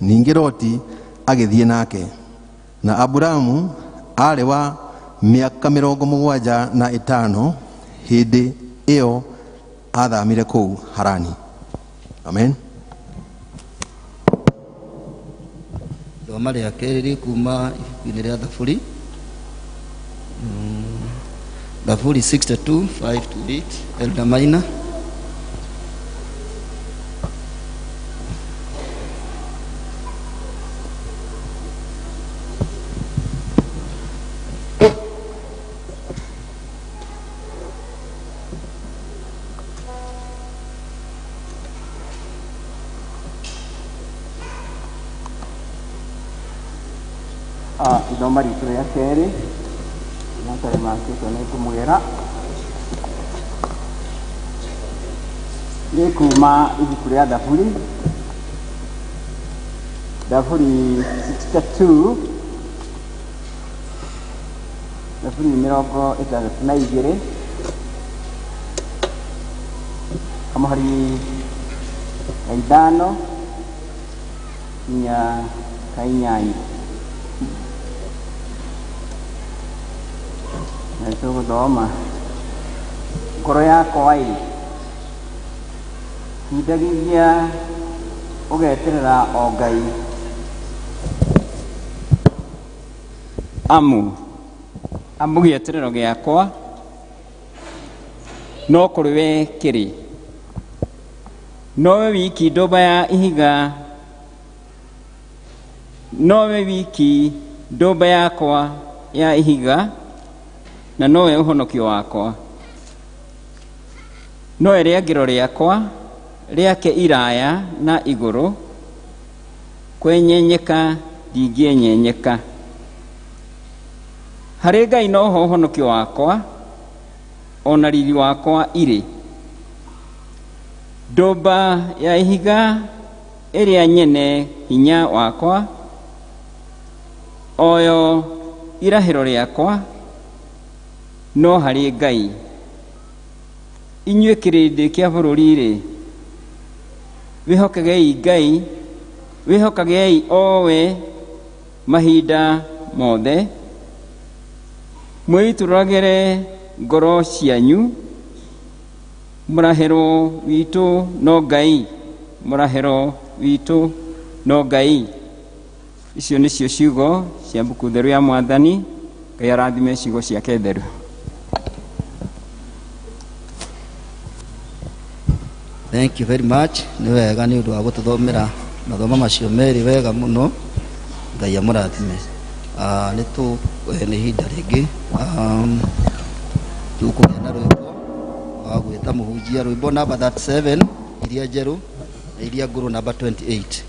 Ningĩ Loti agĩthiĩ nake. Na Aburamu aarĩ wa mĩaka 75 hĩndĩ ĩyo athamire kũu Harani. Amen. Ithoma rĩa kerĩ rĩ kuma ibuku-inĩ rĩa Thaburi. Thaburi 62, 5 to 8, Elder Maina. Ithoma ritũ rĩa kerĩ rĩatarĩ makĩtwo nĩ ngũmwĩra nĩ kuma ibuku rĩa Thaburi, Thaburi 62, Thaburi 62, kamũhari ka 5 nginya ka 8. Na tũgũthoma ngoro yakwa ĩ kindagithia ũgeterera o Ngai, amu gĩeterero gĩakwa no kũrĩ we kĩrĩ. Nowe wiki ndũmba ya ihiga, nowe wiki ndũmba yakwa ya ihiga, na nowe ũhonokio wakwa. Nowe rĩangĩro rĩakwa rĩake iraya na igũrũ, kwenyenyeka ndingĩenyenyeka. Harĩ Ngai noho ũhonokio wakwa, ona riri wakwa irĩ. Ndũmba ya ihiga ĩrĩa nyene hinya wakwa, oyo irahĩro rĩakwa, no harĩ Ngai. Inyuĩ kĩrĩndĩ kĩa bũrũri-rĩ, wĩhokagei Ngai, wĩhokagei o we mahinda mothe. Mwĩitũrũragĩre ngoro cianyu, mũrahĩro witũ no Ngai, mũrahĩro witũ no Ngai. Icio nĩcio ciugo cia mbuku theru ya Mwathani. Ngai arathime ciugo ciake theru. Thank you very much. Nĩ wega nĩ ũndũ wa gũtũthomera mathomo macio merĩ wega mũno. Ngai amũrathime. Nĩ tũ nĩ ihinda rĩngĩ tũkũgĩa na rwĩmbo wa gwĩta mũhunjia, rwĩmbo namba 37 iria njerũ na iria ngũrũ namba 28.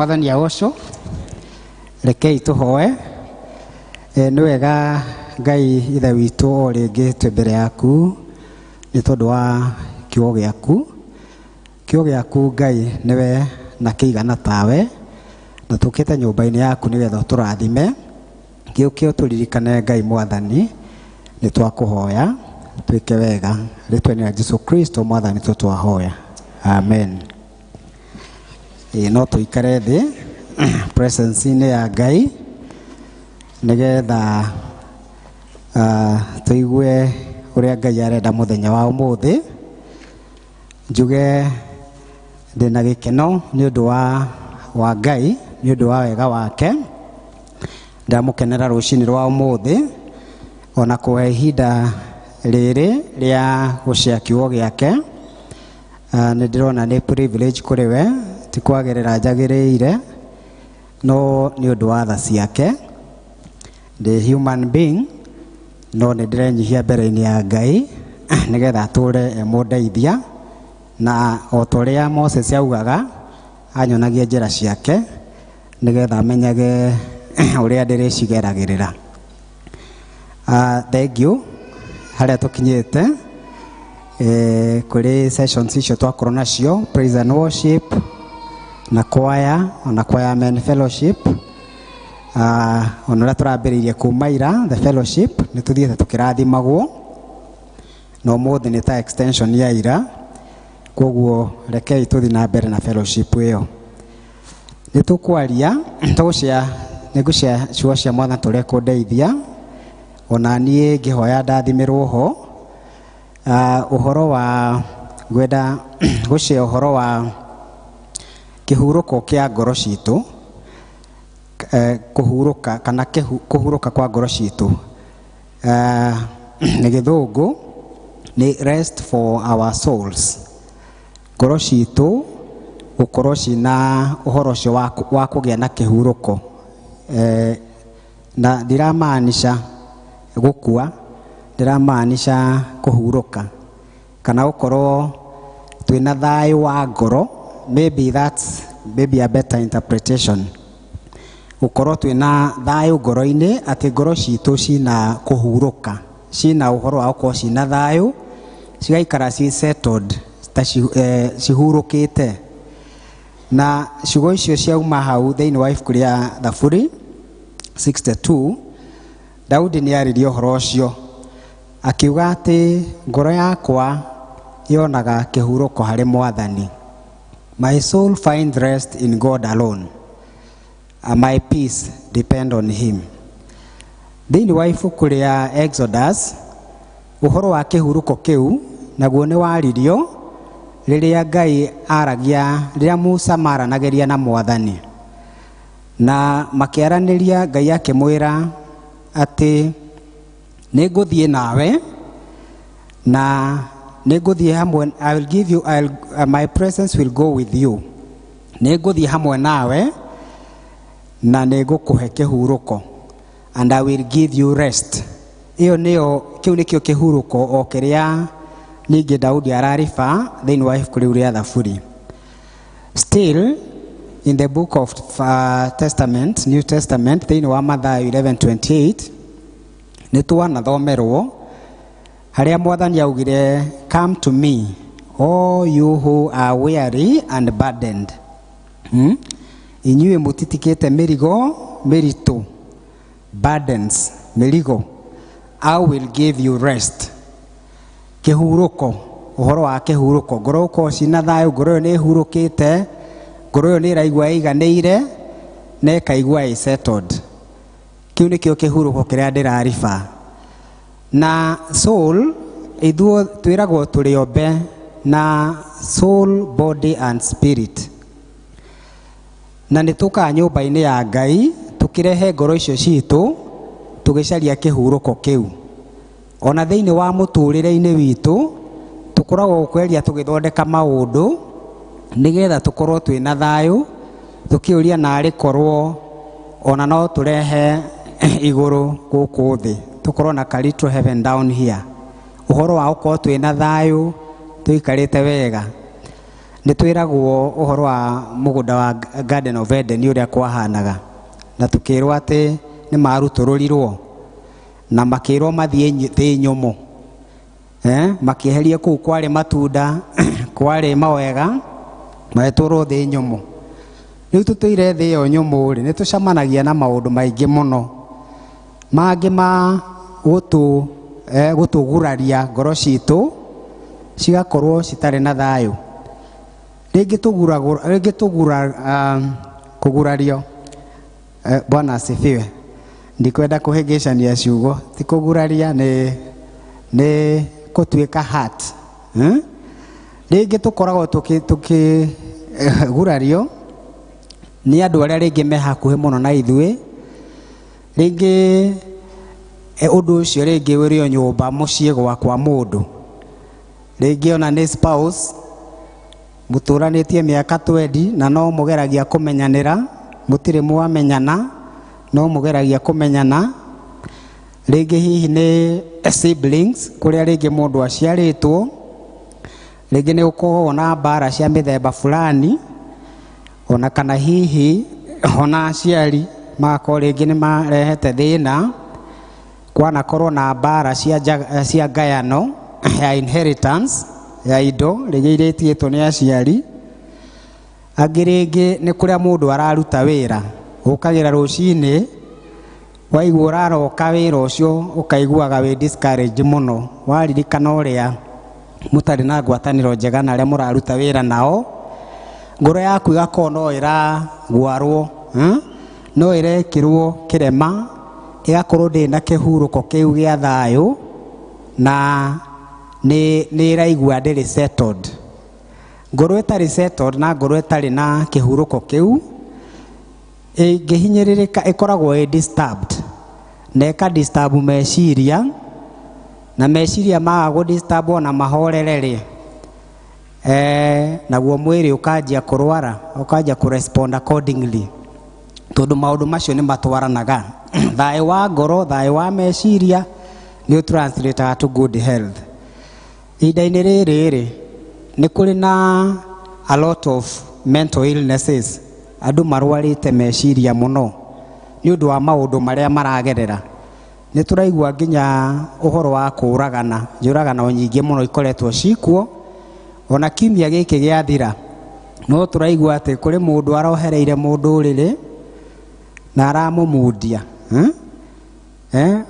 Mwathani agocwo. Rekei tũhoe. Nĩ wega Ngai ithe witũ o rĩngĩ twĩ mbere yaku nĩ tondũ wa kiugo gĩaku. Kiugo gĩaku Ngai nĩwe na kĩigana tawe, na tũkĩte nyũmba-inĩ yaku nĩgetha ũtũrathime. Gĩũke ũtũririkane Ngai Mwathani, nĩ twakũhoya twĩke wega rĩtwa-inĩ rĩa Jesu Kristo Mwathani tũ twahoya, amen. Ĩĩ, no tũikare thĩ presence-inĩ ya Ngai nĩgetha tũigue ũrĩa Ngai arenda mũthenya wa ũmũthĩ. Njuge ndĩna gĩkeno nĩ ũndũ wa Ngai, nĩ ũndũ wa wega wake. Ndamũkenera rũcinĩ rwa ũmũthĩ ona kũhe ihinda rĩrĩ rĩa gũcea kiugo gĩake. Nĩ ndĩrona nĩ privilege kũrĩ we, ti kwagĩrĩra njagĩrĩire, no nĩ ũndũ wa tha ciake. Ndĩ human being, no nĩ ndĩrenyihia mbere-inĩ ya Ngai nĩgetha atũre e mũndeithia, na o ta ũrĩa Moses augaga anyonagie njĩra ciake nĩgetha amenyage ũrĩa ndĩrĩcigeragĩrĩra. Thank you harĩa tũkinyĩte kũrĩ sessions icio twakorwo nacio, praise and worship na choir, ona choir men fellowship, ona ũrĩa tũrambĩrĩirie kuma ira the fellowship nĩ tũthiĩte tũkĩrathimagwo, na ũmũthĩ nĩ ta extension ya ira, koguo rekei tũthiĩ na mbere na fellowship ĩyo. Nĩ tũkwaria, tũgũcea, nĩ ngũcea ciugo cia Mwathani tũrĩa kũndeithia, ona niĩ ngĩhoya ndathimĩrwo ho. Ũhoro wa ngwenda gũcea ũhoro wa kĩhurũko kĩa ngoro citũ, kũhurũka kana kũhurũka kwa ngoro citũ. Nĩ gĩthũngũ nĩ rest for our souls. Ngoro citũ gũkorwo cina ũhoro ũcio wa kũgĩa na kĩhurũko. Na ndiramaanisha gũkua, ndiramaanisha kũhurũka kana gũkorwo twĩna thayũ wa ngoro. Maybe that's maybe a better interpretation. Gũkorwo twĩna thayũ ngoro-inĩ, atĩ ngoro citũ cina kũhurũka, cina ũhoro wa gũkorwo cina thayũ, cigaikara ci settled, ta cihurũkĩte. Na ciugo icio ciauma hau thĩinĩ wa ibuku rĩa Thaburi 62, Daudi nĩ aririe ũhoro ũcio akiuga atĩ ngoro yakwa yonaga kĩhurũko harĩ Mwathani. My soul finds rest in God alone, and my peace depend on him. Thĩinĩ wa ibuku rĩa Exodus, ũhoro wa kĩhurũko kĩu naguo nĩ waririo rĩrĩa Ngai aragia, rĩrĩa Musa maranagĩria na Mwathani, na makĩaranĩria, Ngai akĩmwĩra atĩ nĩ ngũthiĩ nawe na nĩ ngũthiĩ hamwe, I will give you, I'll, my presence will go with you. Nĩ ngũthiĩ hamwe nawe na nĩ ngũkũhe kĩhurũko, and I will give you rest. Ĩyo nĩyo, kĩu nĩkĩo kĩhurũko o kĩrĩa ningĩ Daudi arariba thĩinĩ wa ibuku rĩu rĩa Thaburi. Still in the book of Testament, New Testament, thĩinĩ wa Mathayo 11:28, nĩ twanathomerwo harĩa Mwathani augire, come to me all you who are weary and burdened. Inyuĩ mũtitikĩte mĩrigo mĩritũ, burdens, mĩrigo, I will give you rest. Kĩhurũko, ũhoro wa kĩhurũko, ngoro ũkorwo cina thayũ, ngoro ĩyo nĩ ĩhurũkĩte, ngoro ĩyo nĩ ĩraigua ĩiganĩire na ĩkaigua ĩ settled. Kĩu nĩkĩo kĩhurũko kĩrĩa ndĩrariba. Na soul, ithuĩ twĩragwo tũrĩ ombe na soul, body and spirit. Na nĩ tũkaga nyũmba-inĩ ya Ngai tũkĩrehe ngoro icio citũ tũgĩcaria kĩhurũko kĩu. Ona thĩinĩ wa mũtũrĩre-inĩ witũ tũkoragwo gũkweria tũgĩthondeka maũndũ nĩgetha tũkorwo twĩna thayũ, tũkĩũria narĩ korwo ona no tũrehe igũrũ gũkũ thĩ, tũkorwo na ka little heaven down here, ũhoro wa gũkorwo twĩna thayũ tũikarĩte wega. Nĩ twĩragwo ũhoro wa mũgũnda wa Garden of Eden ũrĩa kwahanaga, na tũkĩrwo atĩ nĩ marutũrũrirwo na makĩrwo mathiĩ thĩ nyũmũ, makĩeherio kũu kwarĩ matunda, kwarĩ mawega, magĩtwarwo thĩ nyũmũ. Rĩu tũtũire thĩ ĩyo nyũmũ rĩ, nĩ tũcemanagia na maũndũ maingĩ mũno mangĩ ma gũtũguraria ngoro citũ cigakorwo citarĩ na thayũ. Rĩngĩ tũguragwo, rĩngĩ tũgura, kũgurario. Bwana asifiwe. Ndikwenda kũhĩngĩcania ciugo, ti kũguraria, nĩ gũtuĩka heart. Rĩngĩ tũkoragwo tũkĩgurario nĩ andũ arĩa rĩngĩ me hakuhĩ mũno na ithuĩ. Rĩngĩ ũndũ ũcio rĩngĩ ũrĩ o nyũmba mũciĩ gwakwa mũndũ, rĩngĩ ona nĩ spouse mũtũranĩtie mĩaka 20 na no mũgeragia kũmenyanĩra, mũtirĩ mwamenyana, no mũgeragia kũmenyana. Rĩngĩ hihi nĩ siblings, kũrĩa rĩngĩ mũndũ aciarĩtwo, rĩngĩ nĩ gũkoragwo na mbara cia mĩthemba fulani, ona kana hihi ona aciari magakorwo rĩngĩ nĩ marehete thĩna, kwanakorwo na mbara cia ngayano ya inheritance ya indo rĩngĩ iria itigĩtwo nĩ aciari. Angĩ rĩngĩ nĩ kũrĩa mũndũ araruta wĩra, ũkagĩra rũcinĩ waigua ũraroka wĩra ũcio ũkaiguaga wĩ discouraged mũno, waririkana ũrĩa mũtarĩ na ngwatanĩro njega na arĩa mũraruta wĩra nao, ngoro yaku ĩgakorwo no ĩragwarwo, no ĩrekĩrwo kĩrema, ĩgakorwo ndĩrĩ na kĩhurũko kĩu gĩa thayũ, na nĩ ĩraigua ndĩrĩ settled. Ngoro ĩtarĩ settled na ngoro ĩtarĩ na kĩhurũko kĩu ĩngĩhinyĩrĩrĩka, ĩkoragwo ĩ disturbed, na ĩka disturb meciria, na meciria maga gũ disturb ona mahorere rĩ, naguo mwĩrĩ ũkanjia kũrwara, ũkanjia kũ respond accordingly, tondũ maũndũ macio nĩ matwaranaga. Thayũ wa ngoro, thayũ wa meciria nĩ ũ translate to good health. Ihinda-inĩ rĩrĩ rĩ, nĩ kũrĩ na a lot of mental illnesses, andũ marwarĩte meciria mũno nĩ ũndũ wa maũndũ marĩa maragerera. Nĩ tũraigua nginya ũhoro wa kũũragana, njũragano nyingĩ mũno ikoretwo cikuo. Ona kiumia gĩkĩ gĩathira no tũraigua atĩ kũrĩ mũndũ arohereire mũndũ ũrĩrĩ na aramũmundia.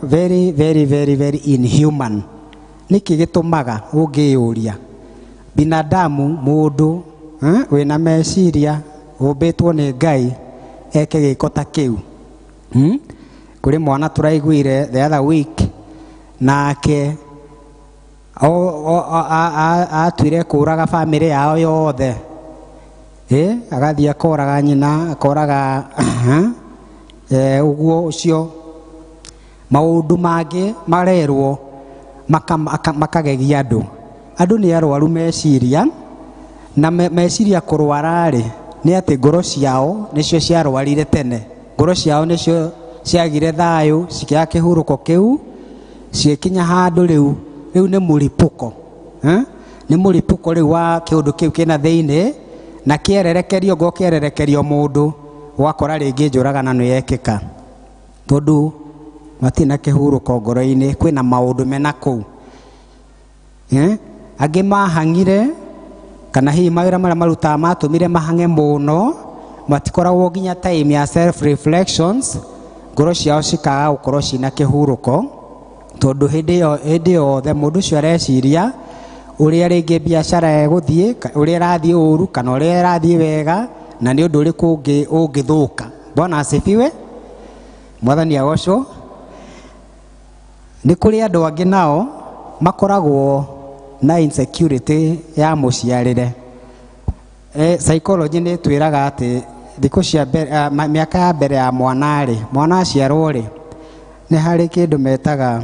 Very, very, very, very inhuman. Nĩkĩ gĩtũmaga ũngĩyũria binadamu, mũndũ wĩna meciria ũmbĩtwo nĩ Ngai eke gĩko ta kĩu? Kũrĩ mwana tũraiguire the other week, nake atuire kũraga bamĩrĩ yao yothe, agathiĩ akoraga nyina, akoraga ũguo ũcio. Maũndũ mangĩ marerwo makagegia andũ. Andũ nĩ arwaru meciria, na meciria kũrwara rĩ, nĩ atĩ ngoro ciao nĩcio ciarwarire tene, ngoro ciao nĩcio ciagire thayũ, cikĩaga kĩhurũko kĩu, cigĩkinya handũ rĩu, rĩu nĩ mũripũko. Nĩ mũripũko rĩu wa kĩũndũ kĩu kĩna thĩinĩ, na kĩererekerio, ngo kĩererekerio mũndũ, ũgakora rĩngĩ njũragano nĩ yekĩka, tondũ matirĩ na kĩhurũko ngoro-inĩ, kwĩna maũndũ mena kũu. Angĩ mahang'ire, kana hihi mawĩra marĩa marutaga matũmire mahang'e mũno, matikoragwo nginya time ya self reflections, ngoro ciao cikaga gũkorwo cina kĩhurũko, tondũ hĩndĩ yothe mũndũ ũcio areciria ũrĩa rĩngĩ biacara ĩgũthiĩ, ũrĩa ĩrathiĩ ũru kana ũrĩa ĩrathiĩ wega, na nĩ ũndũ ũrĩkũ ũngĩthũka. Bwana asifiwe. Mwathani agocwo. Nĩ kũrĩ andũ angĩ nao makoragwo na insecurity ya mũciarĩre. Psychology nĩ ĩtwĩraga atĩ thikũ cia mbere, mĩaka ya mbere ya mwana rĩ, mwana aciarwo rĩ, nĩ harĩ kĩndũ metaga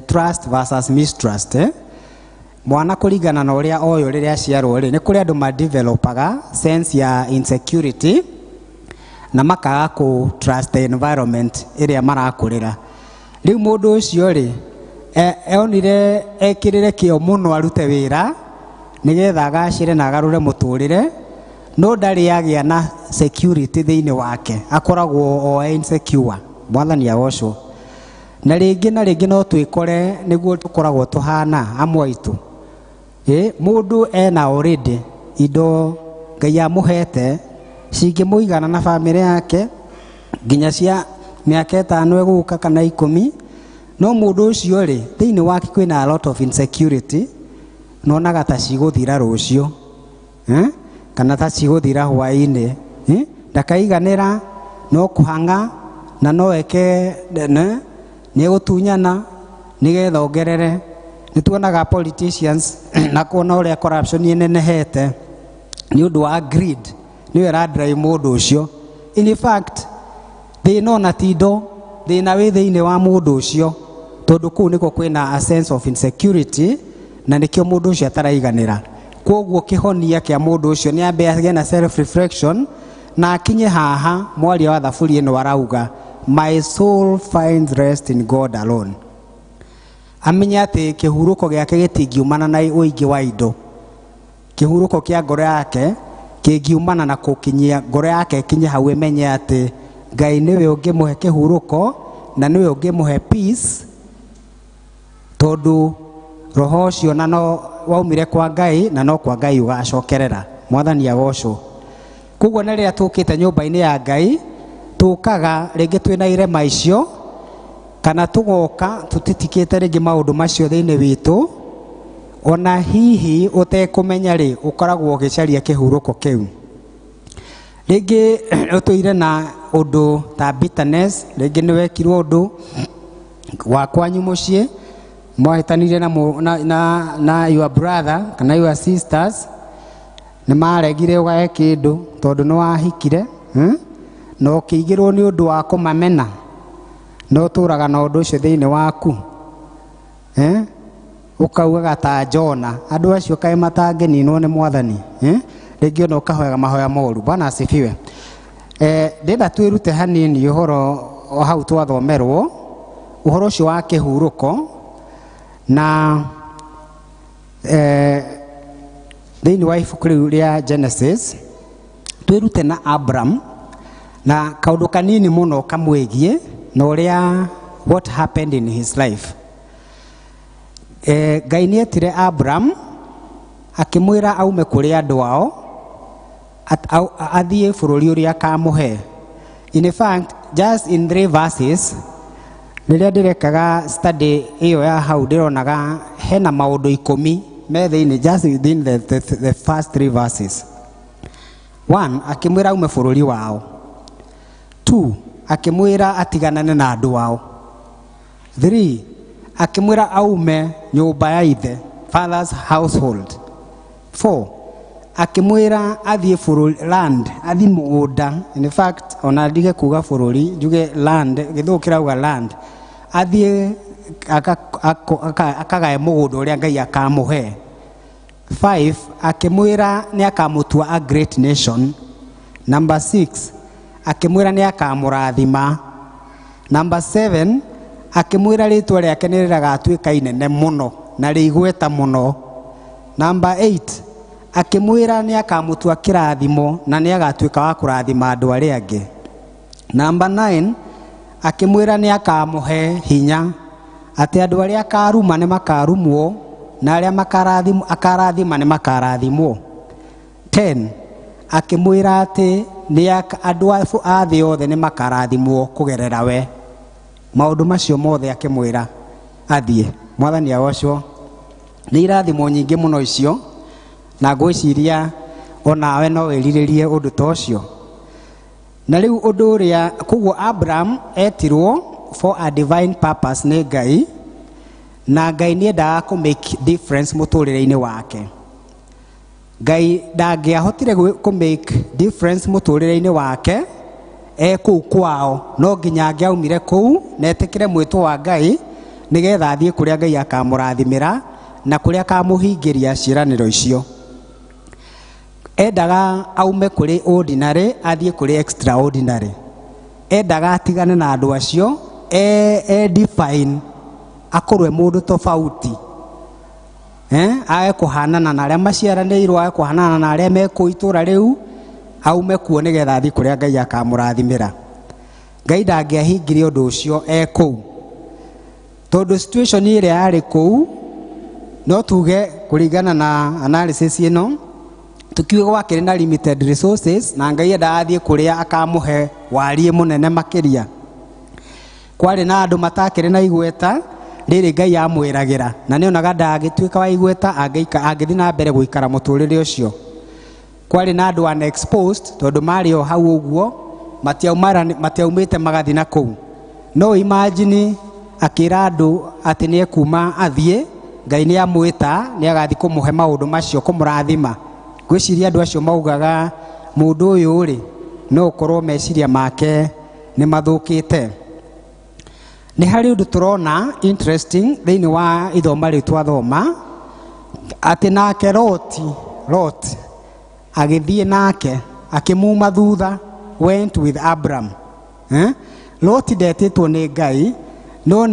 trust versus mistrust. Mwana kũringana na ũrĩa oyo rĩrĩa aciarwo rĩ, nĩ kũrĩ andũ madevelopaga sense ya insecurity na makaga kũ trust the environment ĩrĩa marakũrĩra. Rĩu mũndũ ũcio rĩ, onire ekĩrĩre kĩo mũno arute wĩra, Nĩgetha agacĩre na agarũre mũtũrĩre, no ndarĩ agĩa na security thĩinĩ wake, akoragwo o insecure. Mwathani agocwo. Na rĩngĩ na rĩngĩ no twĩkore nĩguo tũkoragwo tũhana amwe aitũ. Ĩ mũndũ ena already indo Ngai amũhete cingĩmũigana na bamĩrĩ yake nginya cia mĩaka 5 ĩgũka kana 10, no mũndũ ũcio rĩ, thĩinĩ wake kwĩna a lot of insecurity, nonaga ta cigũthira rũciũ, kana ta cigũthira hwaĩ-inĩ, ndakaiganĩra, no kũhang'a na no eke nĩegũtunyana nĩgetha ongerere. Nĩtuonaga politicians na kuona ũrĩa corruption ĩnenehete nĩ ũndũ wa greed, nĩyo ĩradrive mũndũ ũcio. In fact, thĩna ona ti indo, thĩna wĩ thĩinĩ wa mũndũ ũcio, tondũ kũu nĩkuo kwĩna a sense of insecurity, na nĩkĩo mũndũ ũcio ataraiganĩra. Kwoguo kĩhonia kĩa mũndũ ũcio nĩ ambe agĩe na self reflection na akinye haha mwaria wa thaburi ĩno arauga, my soul finds rest in God alone. Amenye atĩ kĩhurũko gĩake gĩtingiumana na ũingĩ wa indo. Kĩhurũko kĩa ngoro yake kĩngiumana na gũkinyia ngoro yake ĩkinye hau ĩmenye atĩ Ngai nĩwe ũngĩmũhe kĩhurũko na nĩwe ũngĩmũhe peace, tondũ roho ũcio na no waumire kwa Ngai na no kwa Ngai ũgacokerera. Mwathani agocwo. Koguo na rĩrĩa tũkĩte nyũmba-inĩ ya Ngai, tũkaga rĩngĩ twĩna irema icio, kana tũgoka tũtitikĩte rĩngĩ maũndũ macio thĩinĩ witũ, ona hihi ũtekũmenya rĩ, ũkoragwo ũgĩcaria kĩhurũko kĩu. Rĩngĩ ũtũire na ũndũ ta bitterness, rĩngĩ nĩ wekirwo ũndũ wa kwanyu mũciĩ, mwahĩtanire na your brother kana your sisters, nĩ maregire ũgae kĩndũ tondũ nĩ wahikire, na ũkĩigĩrwo nĩ ũndũ wa kũmamena, na ũtũraga na ũndũ ũcio thĩinĩ waku, Ũkaugaga ta Jona, andũ acio kaĩ matangĩninwo nĩ Mwathani, Rĩngĩ ona ũkahoyaga mahoya moru. Bwana asifiwe. Ndĩrenda twĩrute hanini ũhoro o hau twathomerwo, ũhoro ũcio wa kĩhurũko, na thĩinĩ wa ibuku rĩu rĩa Genesis, twĩrute na Abraham, na kaũndũ kanini mũno kamwĩgiĩ, na ũrĩa what happened in his life. Ngai nĩetire Abraham, akĩmwĩra aume kũrĩ andũ ao, athiĩ bũrũri ũrĩa akamũhe. In fact, just in 3 verses, rĩrĩa ndĩrekaga study ĩyo ya hau ndĩronaga hena maũndũ 10 me thĩinĩ, just within the first 3 verses. 1, akĩmwĩra aume bũrũri wao. 2, akĩmwĩra atiganane na andũ ao. 3, akĩmwĩra aume nyũmba ya ithe, father's household. 4, akĩmwĩra athiĩ bũrũri, land, athiĩ mũgũnda. In fact, ona ndige kuga bũrũri, njuge land, gĩthũngũ kĩrauga land. Athiĩ akagae mũgũnda ũrĩa Ngai akamũhe. 5, akĩmwĩra nĩ akamũtua a great nation. Number 6, akĩmwĩra nĩ akamũrathima. Number 7, akĩmwĩra rĩtwa rĩake nĩ rĩgatuĩka inene mũno na rĩigweta mũno. Number 8, akĩmwĩra nĩ akamũtua kĩrathimo na nĩ agatuĩka wa kũrathima andũ arĩa angĩ. Number 9, akĩmwĩra nĩ akamũhe hinya atĩ andũ arĩa akaruma nĩ makarumwo na arĩa akarathima nĩ makarathimwo. 10, akĩmwĩra atĩ nĩ andũ a thĩ othe nĩ makarathimwo kũgerera we. Maũndũ macio mothe akĩmwĩra athiĩ. Mwathani agocwo. Nĩ irathimo nyingĩ mũno icio, na ngwĩciria onawe no wĩrirĩrie ũndũ ta ũcio. Na rĩu ũndũ ũrĩa, koguo Abraham etirwo for a divine purpose nĩ Ngai, na Ngai nĩendaga kũ make difference mũtũrĩre-inĩ wake. Ngai ndangĩahotire kũ make difference mũtũrĩre-inĩ wake e kũu kwao, no nginya angĩaumire kũu na etĩkĩre mwĩto wa Ngai nĩgetha athiĩ kũrĩa Ngai akamũrathimĩra na kũrĩa akamũhingĩria ciĩranĩro icio. Endaga aume kũrĩ ordinary athiĩ kũrĩ extraordinary. Endaga atigane na andũ acio, e define akorwe mũndũ tofauti. Age kũhanana na arĩa maciaranĩirwo, age kũhanana na arĩa me kũu itũra rĩu, aume kuo nĩgetha athiĩ kũrĩa Ngai akamũrathimĩra. Ngai ndangĩahingirie ũndũ ũcio e kũu, tondũ situation ĩrĩa yarĩ kũu, no tuge kũringana na analysis ĩno, tukiuge gwakĩrĩ na limited resources, na Ngai endaga athiĩ kũrĩa akamũhe wariĩ mũnene makĩria. Kwarĩ na andũ matakĩrĩ na igweta rĩrĩ Ngai amwĩragĩra, na nĩonaga ndangĩtuĩka wa igweta angĩthiĩ na mbere gũikara mũtũrĩre ũcio. Kwarĩ na andũ unexposed, tondũ marĩ o hau ũguo, matiaumĩte magathiĩ na kũu. No imagine akĩra andũ atĩ nĩ ekuma athiĩ, Ngai nĩ amwĩta, nĩ agathiĩ kũmũhe maũndũ macio, kũmũrathima. Ngwĩciria andũ acio maugaga mũndũ ũyũ rĩ, no ũkorwo meciria make nĩ mathũkĩte. Nĩ harĩ ũndũ tũrona interesting thĩinĩ wa ithoma rĩu twathoma, atĩ nake Lot agĩthiĩ nake, akĩmuma thutha, went with Abram. Lot ndetĩtwo nĩ Ngai, no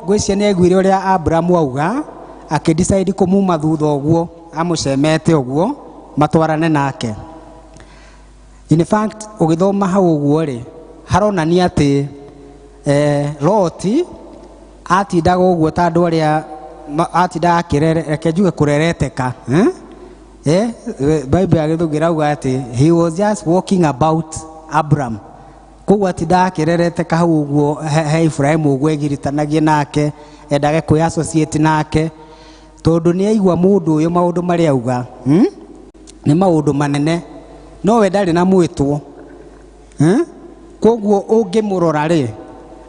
ngwĩciria nĩ aiguire ũrĩa Abramu auga, akĩdecide kũmuma thutha ũguo, amũcemete ũguo, matwarane nake. In fact, ũgĩthoma hau ũguo rĩ, haronania atĩ Lot atindaga ũguo ta andũ arĩa atindaga reke njuge kũrereteka. Bible ya Gĩthũngũ ĩrauga atĩ he was just walking about Abram. Koguo atindaga akĩrereteka hau ũguo he Ibrahimu ũguo egiritanagie nake, endage kwĩ associate nake, tondũ nĩ aigua mũndũ ũyũ maũndũ marĩa auga, Nĩ maũndũ manene, no we ndarĩ na mwĩtwo. Koguo ũngĩmũrora rĩ,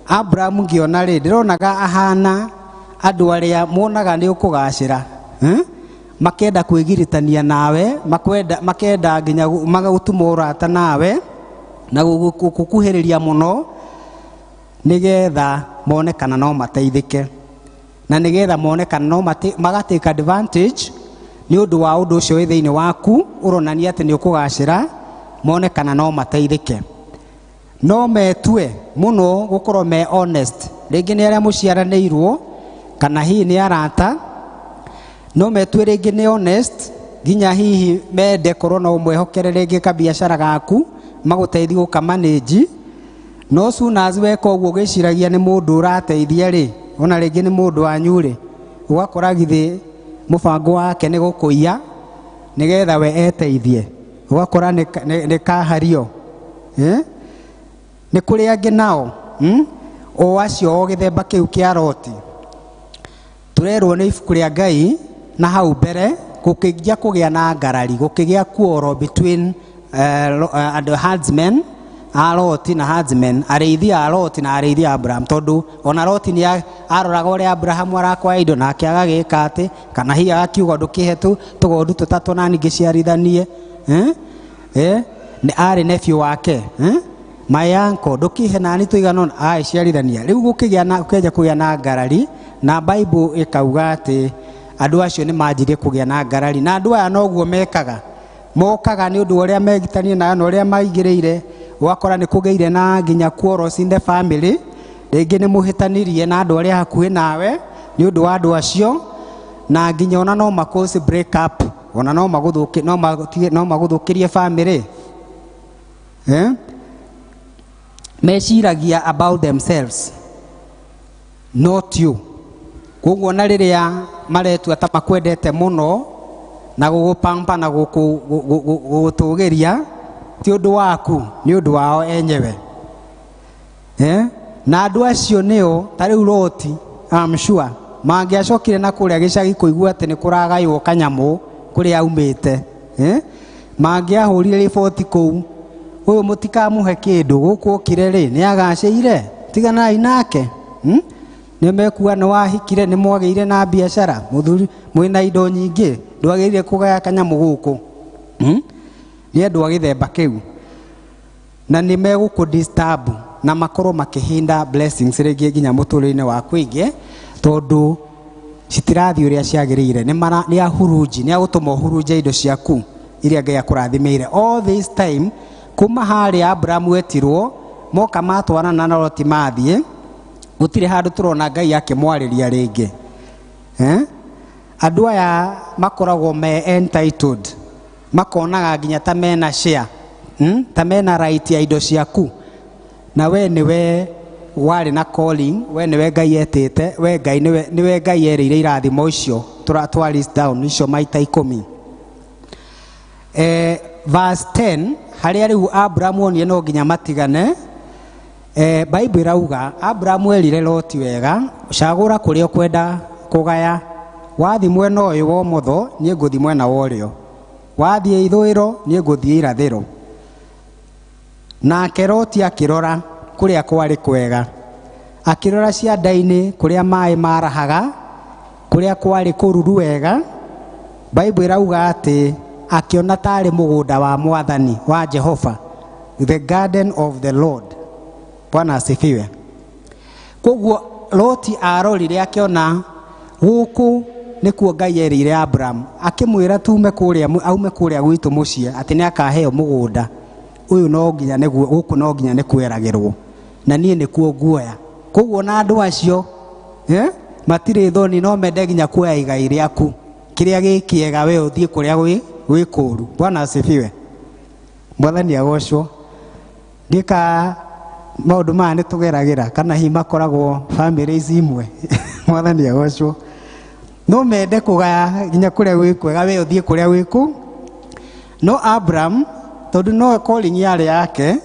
Abraham ngĩona rĩ, ndĩronaga ahana andũ arĩa monaga nĩ ũkũgacĩra. Makenda kwĩgiritania nawe, makenda nginya magagũtuma ũrata nawe, na gũkuhĩrĩria mũno, nĩgetha mone kana no mateithĩke. Na nĩgetha mone kana no maga take advantage nĩ ũndũ wa ũndũ ũcio wĩ thĩinĩ waku, ũronania atĩ nĩ ũkũgacĩra, mone kana no mateithĩke. No metue mũno gũkorwo me honest, rĩngĩ nĩ arĩa mũciaranĩirwo kana hihi nĩ arata, no metue rĩngĩ nĩ honest, nginya hihi mende korwo no ũmwĩhokere rĩngĩ kabiacara gaku magũteithie gũkamanĩnji. No soon as weka ũguo ũgĩciragia nĩ mũndũ ũrateithia rĩ, ona rĩngĩ nĩ mũndũ wanyu rĩ, ũgakora githĩ mũbango wake nĩ gũkũiya nĩgetha we eteithie, ũgakora nĩ kahario. Nĩ kũrĩ angĩ nao, O acio o gĩthemba kĩu kĩa Loti. Tũrerwo nĩ ibuku rĩa Ngai na hau mbere gũkĩgia kũgĩa na ngarari, gũkĩgĩa quarrel between and herdsmen a Loti na herdsmen, arĩithi a Loti na arĩithi a Abraham, tondũ ona Loti nĩ aroraga ũrĩa Abrahamu arakwaya indo nake agagĩka atĩ, kana hihi agakiuga ndũkĩhe tũgondu tũtatũ na ningĩ ciarithanie. Nĩ arĩ nephew wake. My uncle, ndũkĩhe nani tũigana ũna, agĩciarithania. Rĩu gũkĩanjia kũgĩa na ngarari, na Bible ĩkauga atĩ andũ acio nĩ manjirie kũgĩa na ngarari, na andũ aya noguo mekaga. Mokaga nĩ ũndũ wa ũrĩa megitanie nayo na ũrĩa maigĩrĩire, ũgakora nĩ kũgĩire na nginya quarrels in the family, rĩngĩ nĩ mũhĩtanirie na andũ arĩa hakuhĩ nawe nĩ ũndũ wa andũ acio, na nginya ona no makũci break up, ona no magũthũki, no matige, no magũthũkĩrie family. Meciragia about themselves, not you. Koguo na rĩrĩa maretua ta makwendete mũno na gũgũpampa na gũgũtũgĩria, ti ũndũ waku, nĩ ũndũ wao enyewe. Na andũ acio nĩo ta rĩu Loti, I'm sure mangĩacokire na kũrĩa gĩcagi kũigua atĩ nĩ kũragaywo kanyamũ kũrĩa aumĩte. Mangĩahũrire riboti kũu, ũyũ mũtikamũhe kĩndũ, gũkũ okire rĩ, nĩ agacĩire, tiganai nake. Nĩ mekuga nĩ wahikire, nĩ mwagĩire na biacara, mũthuri mwĩna indo nyingĩ, ndwagĩrĩire kũgaya kanyamũ gũkũ. Nĩ andũ a gĩthemba kĩu. Na nĩ megũkũ disturb na makorwo makĩhinda blessings rĩngĩ nginya mũtũrĩre-inĩ waku ingĩ, tondũ citirathiĩ ũrĩa ciagĩrĩire. Nĩ mara, nĩ ahurunji, nĩ agũtũma ũhurunje indo ciaku iria Ngai akũrathimĩire. All this time kuma harĩa Abrahamu etirwo, moka matwarana na Loti mathiĩ, gũtirĩ handũ tũrona Ngai akĩmwarĩria rĩngĩ. Andũ aya makoragwo me entitled, makonaga nginya ta mena share, ta mena right ya indo ciaku, na we nĩwe warĩ na calling, we nĩwe Ngai etĩte, we Ngai nĩwe Ngai erĩire irathimo icio twa list down icio maita 10. Verse 10 harĩa rĩu Abrahamu onire no nginya matigane. Bible ĩrauga Abrahamu erire Loti wega, cagũra kũrĩa ũkwenda kũgaya, wathiĩ mwena ũyũ wa ũmotho niĩ ngũthiĩ mwena wa ũrĩo, wathiĩ ithũĩro niĩ ngũthiĩ irathĩro. Nake Loti akĩrora kũrĩa kwarĩ kwega, akĩrora cianda-inĩ kũrĩa maĩ marahaga, kũrĩa kwarĩ kũruru wega. Bible ĩrauga atĩ akĩona tarĩ mũgũnda wa Mwathani wa Jehova, the garden of the Lord. Bwana asifiwe. Koguo Loti arorire akĩona gũkũ nĩkuo Ngai erĩire Abraham, akĩmwĩra tume kũrĩa, aume kũrĩa gwitũ mũciĩ, atĩ nĩ akaheo mũgũnda ũyũ, no nginya nĩguo gũkũ no nginya nĩ kweragĩrwo, na niĩ nĩkuo nguoya. Koguo na andũ acio matirĩ thoni, no mende nginya kuoya igai rĩaku kĩrĩa gĩ kĩega, we ũthiĩ kũrĩa gwĩ kũũru. Bwana asifiwe. Mwathani agocwo. Ndika maũndũ maya nĩ tũgeragĩra, kana hihi makoragwo families imwe. Mwathani agocwo. No mende kũgaya nginya kũrĩa gwĩ kwega, we ũthiĩ kũrĩa gwĩ kũ. No Abraham tondũ no calling yarĩ yake,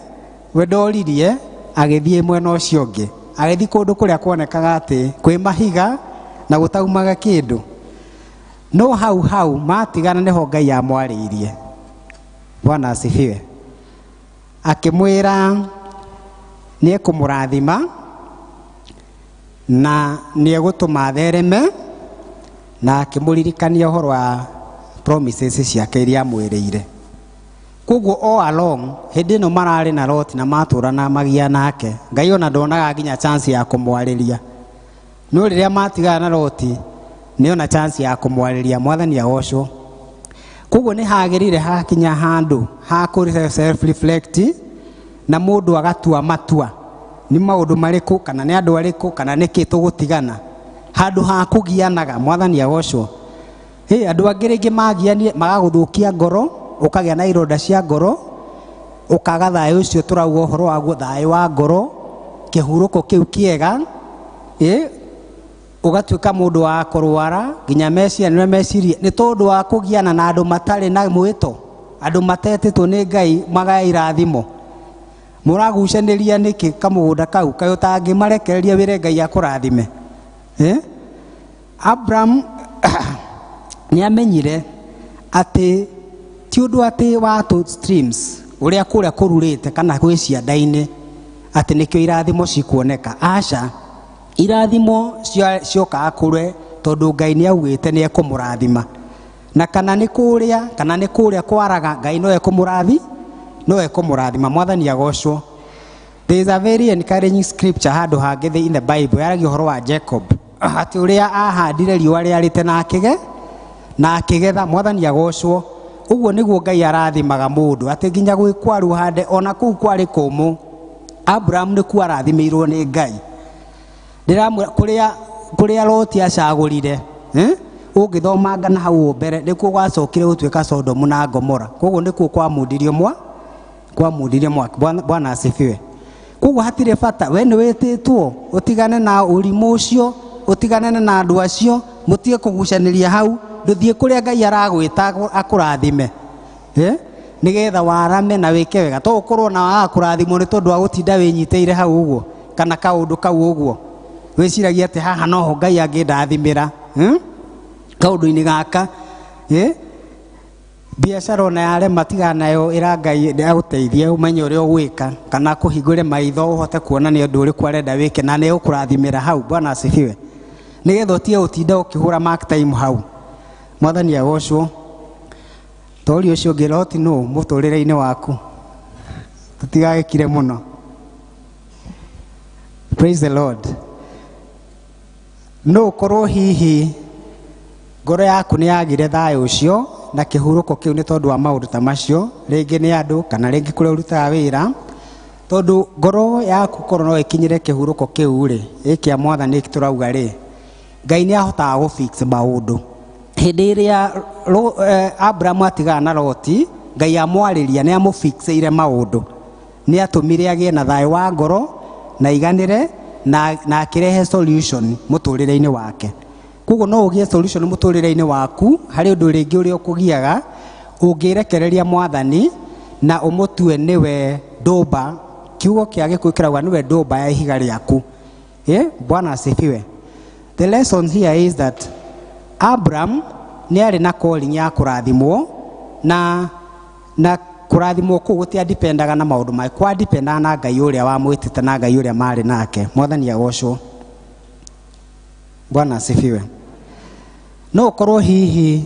we ndoririe, agĩthiĩ mwena ũcio ũngĩ, agĩthiĩ kũndũ kũrĩa kuonekaga atĩ kwĩ mahiga na gũtaumaga kĩndũ. No hau hau matigana nĩho Ngai amwarĩirie. Bwana asifiwe. Akĩmwĩra nĩ ekũmũrathima na nĩ egũtũma athereme, na akĩmũririkania ũhoro wa promises ciake iria amwĩrĩire. Koguo all along hĩndĩ ĩno mararĩ na Loti na matũrana magia nake, Ngai ona ndonaga nginya chance ya kũmwarĩria. No rĩrĩa matigana na Loti nĩona chance ya kũmwarĩria. Mwathani agocwo. Koguo nĩ hagĩrĩire hakinya handũ ha kũ self reflect na mũndũ agatua matua, nĩ maũndũ marĩkũ kana nĩ andũ arĩkũ kana nĩkĩ tũgũtigana, handũ ha kũgianaga. Mwathani agocwo. Andũ angĩ rĩngĩ magianie magagũthũkia ngoro, ũkagĩa na ironda cia ngoro, ũkaga thayũ ũcio tũrauga ũhoro waguo, thayũ wa ngoro, kĩhurũko kĩu kĩega, ũgatuĩka mũndũ wa kũrwara nginya meciria nĩ meciria nĩ tondũ wa kũgiana na andũ matarĩ na mwĩto, andũ matetĩtwo nĩ Ngai magae irathimo. Mũragucanĩria nĩkĩ kamũgũnda kau, kaĩ ũtangĩmarekereria wĩre Ngai akũrathime? Abraham nĩ amenyire atĩ ti ũndũ atĩ wa two streams ũrĩa kũrĩa kũrurĩte kana gwĩ cianda-inĩ atĩ nĩkĩo irathimo cikuoneka. Aca, irathimo ciokaga kũrĩ tondũ Ngai nĩ augĩte nĩ ekũmũrathima, na kana nĩ kũrĩa kana nĩ kũrĩa kwaraga, Ngai no ekũmũrathi, no ekũmũrathima. Mwathani agocwo. There is a very encouraging scripture handũ hangĩ in the Bible yaragia ũhoro wa Jacob, atĩ ũrĩa ahandire riũa rĩarĩte na akĩge na akĩgetha. Mwathani agocwo. Ũguo nĩguo Ngai arathimaga mũndũ, atĩ nginya gwĩ kwaru hande ona kũu kwarĩ kũmũ, Abraham nĩkuo arathimĩirwo nĩ Ngai. Ndĩramwĩra kũrĩa Loti acagũrire, ũngĩthomanga na hau mbere nĩkuo gwacokire gũtuĩka Sodomu na Gomora. Koguo nĩkuo kwamundirio kwamundirio mwaki. Bwana asifiwe. Koguo hatirĩ bata, we nĩ wĩtĩtwo ũtigane na ũrimũ ũcio, ũtigane na andũ acio, mũtige kũgucanĩria hau, ndũthiĩ kũrĩa Ngai aragwĩta akũrathime, nĩgetha warame na wĩke wega. To ũkorwo na waga kũrathimwo nĩ tondũ wa gũtinda wĩnyitĩire hau ũguo kana kaũndũ kau ũguo, wĩciragia atĩ haha noho Ngai angĩndathimĩra, kaũndũ-inĩ gaka, biacara ona yarema tigana nayo, ĩra Ngai agũteithie ũmenye ũrĩa ũgwĩka, kana akũhingũre maitho ũhote kuona nĩ ũndũ ũrĩkũ arenda wĩke, na nĩ egũkũrathimĩra hau. Bwana asifiwe. Nĩgetha ũtige gũtinda ũkĩhũra mark time hau. Mwathani agocwo. Tori ũcio ũngĩ Loti nũ mũtũrĩre-inĩ waku, tũtigagĩkire mũno. Praise the Lord. No ũkorwo hihi ngoro yaku nĩ yagire thayũ ũcio na kĩhurũko kĩu nĩ tondũ wa maũndũ ta macio, rĩngĩ nĩ andũ kana rĩngĩ kũrĩa ũrutaga wĩra, tondũ ngoro yaku korwo no ĩkinyĩre kĩhurũko kĩu rĩ, ĩ kĩa Mwathani tũrauga rĩ, Ngai nĩ ahotaga gũ fix maũndũ. Hĩndĩ ĩrĩa Abraham atigana na Loti, Ngai amwarĩria nĩ amũfixĩire maũndũ, nĩ atũmire agĩe na thayũ wa ngoro na iganĩre na akĩrehe solution mũtũrĩre-inĩ wake. Koguo no ũgĩe solution mũtũrĩre-inĩ waku harĩ ũndũ rĩngĩ ũrĩa ũkũgiaga ũngĩrekereria mwathani na ũmũtue nĩwe ndũmba. Kiugo kĩa Gĩkũyũ kĩrauga nĩwe ndũmba ya ihiga rĩaku. Bwana asifiwe. The lesson here is that Abraham nĩ arĩ na calling ya kũrathimwo, na kũrathimwo kũu gũtiadipendaga na maũndũ make, kwadipendaga na Ngai ũrĩa wamwĩtĩte na Ngai ũrĩa marĩ nake. Mwathani agocwo. Bwana asifiwe. No ũkorwo hihi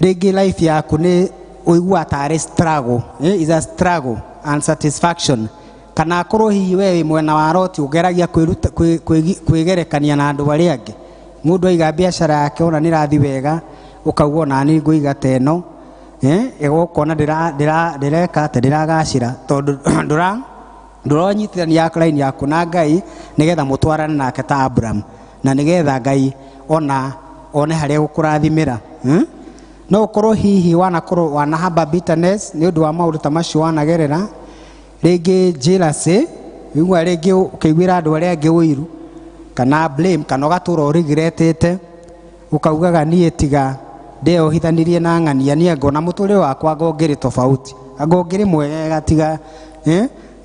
rĩngĩ life yaku nĩ ũiguaga tarĩ struggle, is a struggle and satisfaction, kana akorwo hihi we wĩ mwena wa Loti ũgeragia kwĩgerekania na andũ arĩa angĩ. Mũndũ aiga biacara yake ona nĩ ĩrathiĩ wega, ũkauga ona niĩ ngũiga ta ĩno, ĩgũkona ndĩreka atĩ ndĩragacĩra, tondũ ndũronyitithania line yaku na Ngai nĩgetha mũtwarane nake ta Abraham, na nĩgetha Ngai ona one harĩa gũkũrathimĩra. No ũkorwo hihi wanakorwo wanahamba bitterness nĩ ũndũ wa maũndũ ta macio wanagerera, rĩngĩ jealousy, ũigua rĩngĩ ũkĩiguĩra andũ arĩa angĩ ũiru kana blame, kana ũgatũra ũregretĩte, ũkaugaga niĩ tiga ndeohithanirie na ng'ania, niĩ ngona mũtũrĩre wakwa anga ũngĩrĩ tofauti, anga ũngĩrĩ mwega tiga,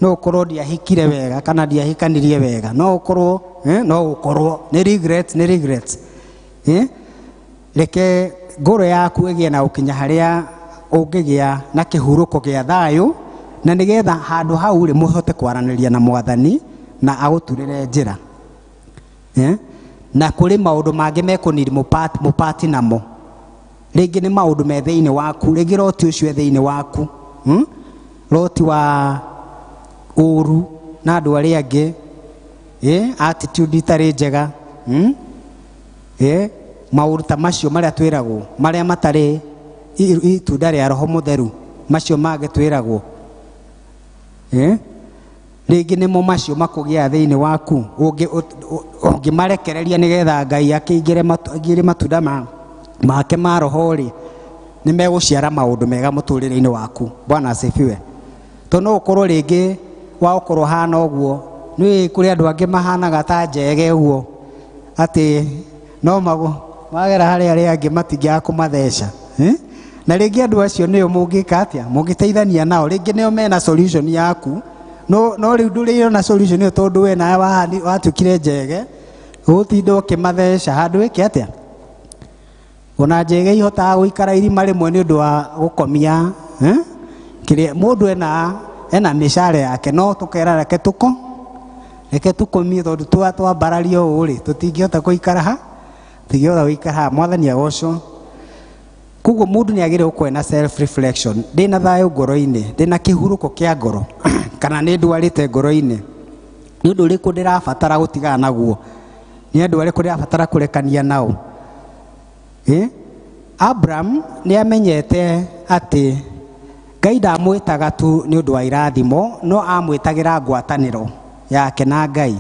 no ũkorwo ndiahikire wega kana ndiahikanirie wega, no ũkorwo, no ũkorwo nĩ regret, nĩ regret. Reke ngoro yaku ĩgĩe na ũkinya harĩa ũngĩgĩa na kĩhurũko gĩa thayũ, na nĩgetha handũ hau rĩ mũhote kwaranĩria na mwathani na agũturĩre njĩra. Na kũrĩ maũndũ mangĩ mekũniri mũpati namo, rĩngĩ nĩ maũndũ me thĩinĩ waku, rĩngĩ Loti ũcio e thĩinĩ waku, Loti wa ũru na andũ arĩa angĩ, attitude itarĩ njega, maũndũ ta macio marĩa twĩragwo, marĩa matarĩ itunda rĩa Roho Mũtheru, macio mangĩ twĩragwo, rĩngĩ nĩmo macio makũgĩa thĩinĩ waku, ũngĩmarekereria nĩgetha Ngai akĩingĩre aingĩre matunda make ma Roho rĩ, nĩ megũciara maũndũ mega mũtũrĩre-inĩ waku. Bwana asifiwe. Tondũ no ũkorwo rĩngĩ wa ũkorwo hana ũguo, nĩ kũrĩ andũ angĩ mahanaga ta njege ũguo, atĩ no magera harĩ arĩa angĩ matingĩaga kũmatheca. Na rĩngĩ andũ acio nĩo mũngĩka atĩa? Mũngĩteithania nao, rĩngĩ nĩo mena solution yaku, no rĩu ndũrĩ na solution ĩyo tondũ we nawe watuĩkire njege, ũgũtinda ũkĩmatheca handũ ĩke atĩa? Ona njege ihotaga gũikara irima rĩmwe nĩ ũndũ wa gũkomia, Kĩrĩa mũndũ ena mĩcara yake, no tũkera reke tũko, reke tũkomie tondũ twambarario ũũ rĩ, tũtingĩhota gũikara ha, tũtingĩhota gũikara ha. Mwathani agocwo. Koguo mũndũ nĩ agĩrĩirwo gũkorwo na self reflection. Ndĩna thayũ ngoro-inĩ, ndĩna kĩhurũko kĩa ngoro, kana nĩ ndwarĩte ngoro-inĩ, nĩ ũndũ ũrĩkũ ndĩrabatara gũtigana naguo, nĩ andũ arĩkũ ndĩrabatara kũrekania nao. Abraham nĩ amenyete atĩ Ngai ndamwĩtaga tu nĩ ũndũ wa irathimo, no amwĩtagĩra ngwatanĩro yake na Ngai,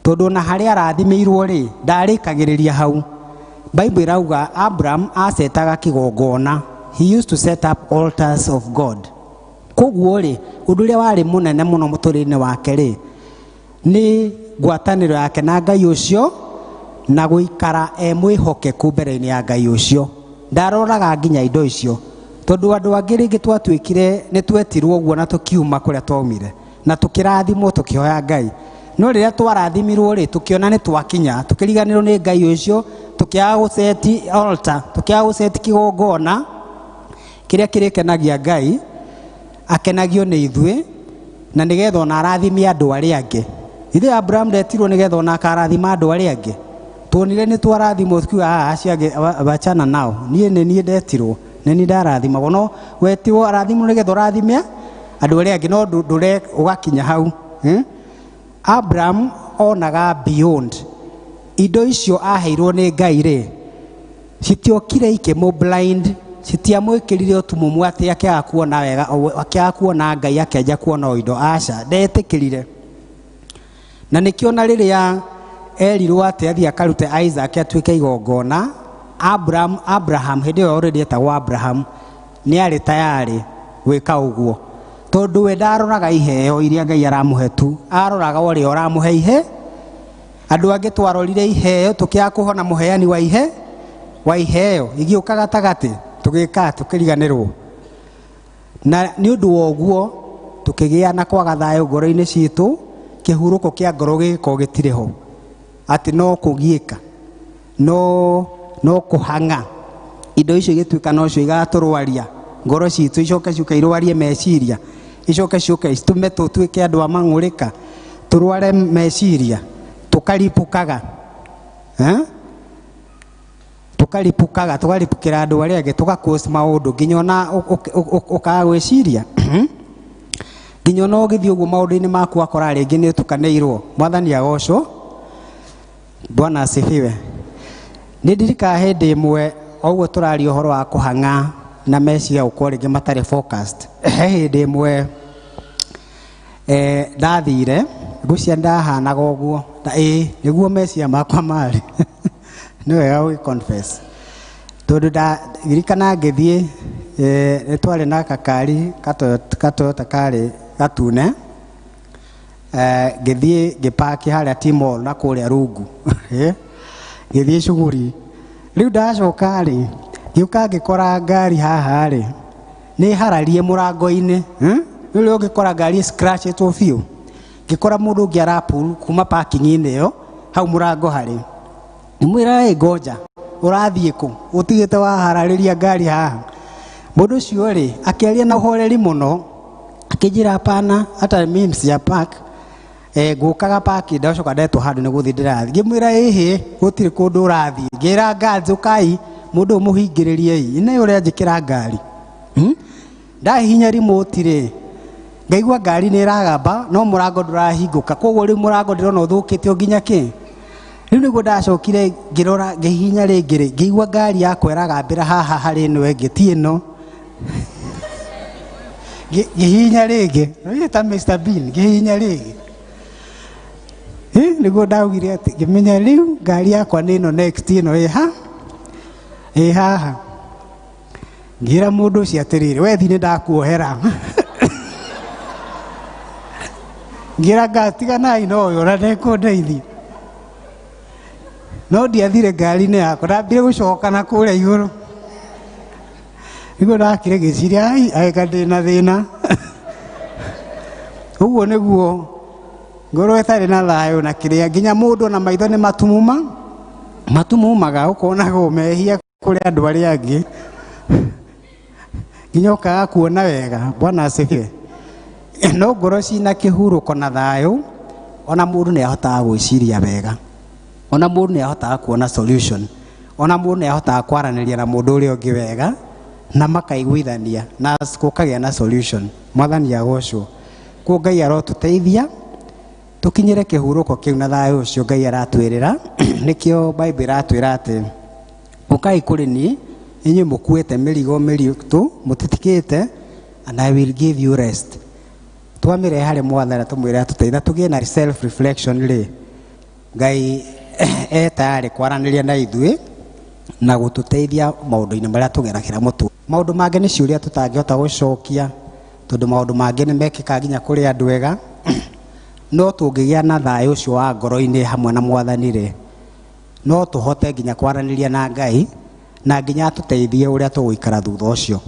tondũ ona harĩa arathimĩirwo rĩ, ndarĩkagĩrĩria hau. Bible ĩrauga Abraham acetaga kĩgongona. He used to set up altars of God. Koguo rĩ, ũndũ ũrĩa warĩ mũnene mũno mũtũrĩre-inĩ wake rĩ, nĩ ngwatanĩro yake na Ngai ũcio, na gũikara e mwĩhokeku mbere-inĩ ya Ngai ũcio. Ndaroraga nginya indo icio, tondũ andũ angĩ rĩngĩ twatuĩkire nĩ twetirwo ũguo na tũkiuma kũrĩa twaumire, na tũkĩrathimwo tũkĩhoya Ngai. No rĩrĩa twarathimirwo rĩ, tũkĩona nĩ twakinya, tũkĩriganĩrwo nĩ Ngai ũcio, tũkĩaga gũceti altar, tũkĩaga gũceti kĩgongona kĩrĩa kĩrĩkenagia Ngai, akenagio nĩ ithuĩ, na nĩgetha ona arathime andũ arĩa angĩ. Ithuĩ Abraham ndetirwo nĩgetha ona akarathima andũ arĩa angĩ. Tuonire nĩ twarathimwo, tukiuga, acio angĩ, wachana nao, niĩ nĩ niĩ ndetirwo, nĩ niĩ ndarathimagwo. No wetirwo arathimwo nĩgetha ũrathime andũ arĩa angĩ, no ndũre ũgakinya hau. Abraham onaga beyond. Indo icio aheirwo nĩ Ngai rĩ, citiokire ikĩmũ blind, citiamwĩkĩrire ũtumumu atĩ akĩaga kuona wega, akĩaga kuona Ngai akĩanjia kuona o indo. Aca, ndetĩkĩrire. Na nĩkĩo na rĩrĩa erirwo atĩ athiĩ akarute Isaac atuĩke igongona, Abraham hĩndĩ ĩyo already etagwo Abraham nĩ arĩ tayarĩ gwĩka ũguo tondũ we ndaroraga iheo iria Ngai aramũhe tu, aroraga ũrĩa ũramũhe ihe. Andũ angĩ twarorire iheo tũkĩaga kũhona mũheani wa ihe wa iheo igĩũka gatagatĩ tũgĩka tũkĩriganĩrwo, na nĩ ũndũ wa ũguo tũkĩgĩa na kwaga thayũ ngoro-inĩ citũ, kĩhurũko kĩa ngoro gĩgĩkorwo gĩtirĩ ho, atĩ no kũgiĩka no kũhang'a indo icio igĩtuĩka nocio igatũrwaria ngoro citũ, icoke ciũke irwarie meciria, icoke ciũke citũme tũtuĩke andũ a mang'ũrĩka, tũrware meciria, tũkaripũkaga tũkaripũkaga tũkaripũkĩra andũ arĩa angĩ, tũgakũs maũndũ nginya ona ũkaga gwĩciria nginya ona ũgĩthiĩ ũguo maũndũ-inĩ maku wakora rĩngĩ nĩ ũtukanĩirwo. Mwathani agocwo. Bwana asifiwe. Nĩ ndirikaga hĩndĩ ĩmwe o ũguo tũraria ũhoro wa kũhang'a na meciria gũkorwo rĩngĩ matarĩ focused. He hĩndĩ ĩmwe ndathire ngwĩciria ndahanaga ũguo na ĩĩ nĩguo meciria makwa marĩ nĩ wega gũgĩ confess tondũ ndirikana ngĩthiĩ nĩ twarĩ na kakari ka Toyota karĩ gatune, ngĩthiĩ ngĩpaki harĩa T-Mall na kũrĩa rungu ngĩthiĩ cuguri. Rĩu ndacoka rĩ ngĩũka ngĩkora ngari haha rĩ nĩ hararie mũrango-inĩ, nĩ ũrĩa ũngĩkora ngari scratchĩtwo biũ, ngĩkora mũndũ ũngĩ arapull kuma parking-inĩ ĩyo hau mũrango harĩ, ngĩmwĩra ĩ ngoja ũrathiĩ kũ ũtigĩte wahararĩria ngari haha. Mũndũ ũcio rĩ akĩaria na ũhoreri mũno akĩnjĩra hapana, hata mimi sija park, ngũkaga park ndacoka ndetwo handũ nĩ gũthiĩ ndĩrathiĩ. Ngĩmwĩra ĩhĩ gũtirĩ kũndũ ũrathiĩ, ngĩra guards ũkai mũndũ ũyũ mũhingĩrĩriei nĩ ũrĩa njĩkĩra ngari. Ndahihinya remote rĩ ngaigua ngari nĩ ĩragamba no mũrango ndũrahingũka, koguo rĩu mũrango ndĩrona ũthũkĩte o nginya kĩ. Rĩu nĩguo ndacokire ngĩrora ngĩhihinya rĩngĩ rĩ ngĩigua ngari yakwa ĩragambĩra haha harĩ ĩno ĩngĩ ti ĩno, ngĩhihinya rĩngĩ ta Mr Bean, ngĩhihinya rĩngĩ nĩguo ndaugire atĩ ngĩmenya rĩu ngari yakwa nĩ ĩno next ĩno ĩ haha. Ngĩra mũndũ ũcio atĩrĩrĩ, we thiĩ nĩ ndakuohera. Ngĩra ngatiganai na ũyũ ona ndekũndeithia, no ndiathire ngari-inĩ yakwa, ndambire gũcoka na kũrĩa igũrũ nĩguo ndakire ngĩciria ai agĩka ndĩna thĩna. Ũguo nĩguo ngoro ĩtarĩ na thayũ na kĩrĩa nginya mũndũ ona maitho nĩ matumuma matumumaga, ũkonagwo mehia kũrĩ andũ arĩa angĩ nginya ũkaga kuona wega. Bwana asifiwe. No ngoro cina kĩhurũko na thayũ ona mũndũ nĩ ahotaga gwĩciria wega, ona mũndũ nĩ ahotaga kuona solution, ona mũndũ nĩ ahotaga kwaranĩria na mũndũ ũrĩa ũngĩ wega na makaiguithania na gũkagĩa na solution. Mwathani agocwo. Kuo Ngai arotũteithia tũkinyĩre kĩhurũko kĩu na thayũ ũcio Ngai aratwĩrĩra. Nĩkĩo Bible ĩratwĩra atĩ ũkai kũrĩ niĩ inyuĩ mũkuĩte mĩrigo mĩritũ mũtitikĩte, and I will give you rest. Twamĩrehe harĩ Mwathani tũmwĩre atũteithia tũgĩe na self reflection rĩ, Ngai e tayarĩ kwaranĩria na ithuĩ na gũtũteithia maũndũ-inĩ marĩa tũgeragĩra mũtwe. Maũndũ mangĩ nĩ ciũria tũtangĩhota gũcokia tondũ maũndũ mangĩ nĩ mekĩkaga nginya kũrĩ andũ ega, no tũngĩgĩa na thayũ ũcio wa ngoro-inĩ hamwe na Mwathani rĩ, no tũhote nginya kwaranĩria na Ngai na nginya atũteithie ũrĩa tũgũikara thutha ũcio.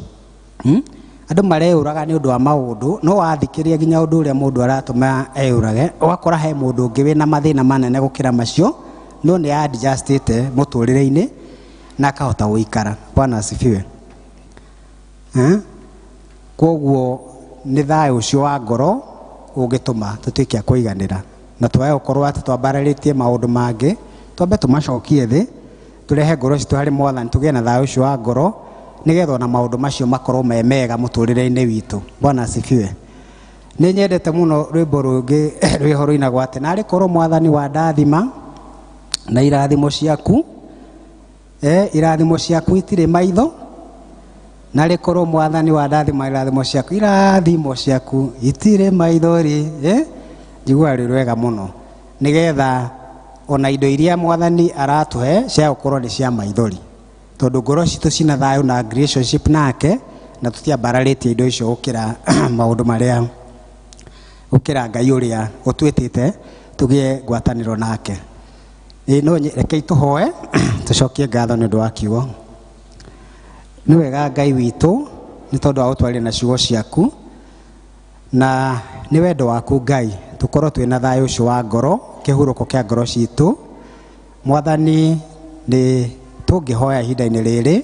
Andũ mareyũraga nĩ ũndũ wa maũndũ, no wathikĩrĩria nginya ũndũ ũrĩa mũndũ aratũma eyũrage, ũgakora he mũndũ ũngĩ wĩna mathĩna manene gũkĩra macio, no nĩ adjustĩte mũtũrĩre-inĩ na akahota gũikara. Bwana asifiwe. Koguo nĩ thayũ ũcio wa ngoro ũngĩtũma tũtuĩke a kũiganĩra na twage gũkorwo atĩ twambararĩtie maũndũ mangĩ, twambe tũmacokie thĩ, tũrehe ngoro citũ harĩ Mwathani, tũgĩe na thayũ ũcio wa ngoro nĩgetha ona maũndũ macio makorwo me mega mũtũrĩre-inĩ witũ. Bwana asifiwe. Nĩ nyendete mũno rwĩmbo rũngĩ rwĩho rũinagwo atĩ narĩ korwo Mwathani wandathima na irathimo ciaku, irathimo ciaku itirĩ maitho, narĩ korwo Mwathani wandathima irathimo ciaku, irathimo ciaku itirĩ maitho rĩ, njiguaga rwĩ rwega mũno, nĩgetha ona indo iria Mwathani aratũhe cia gũkorwo nĩ cia maithori. Tondũ ngoro citũ cina thayũ na relationship nake, na tũtiambararĩtie indo icio gũkĩra maũndũ marĩa, gũkĩra Ngai ũrĩa ũtwĩtĩte tũgĩe ngwatanĩro nake. Ĩ no rekei tũhoe tũcokie ngatho nĩ ũndũ wa kiugo. Nĩ wega Ngai witũ nĩ tondũ wa gũtwarĩria na ciugo ciaku, na nĩ wendo waku Ngai tũkorwo twĩna thayũ ũcio wa ngoro, kĩhurũko kĩa ngoro citũ. Mwathani, nĩ tũngĩhoya ihinda-inĩ rĩrĩ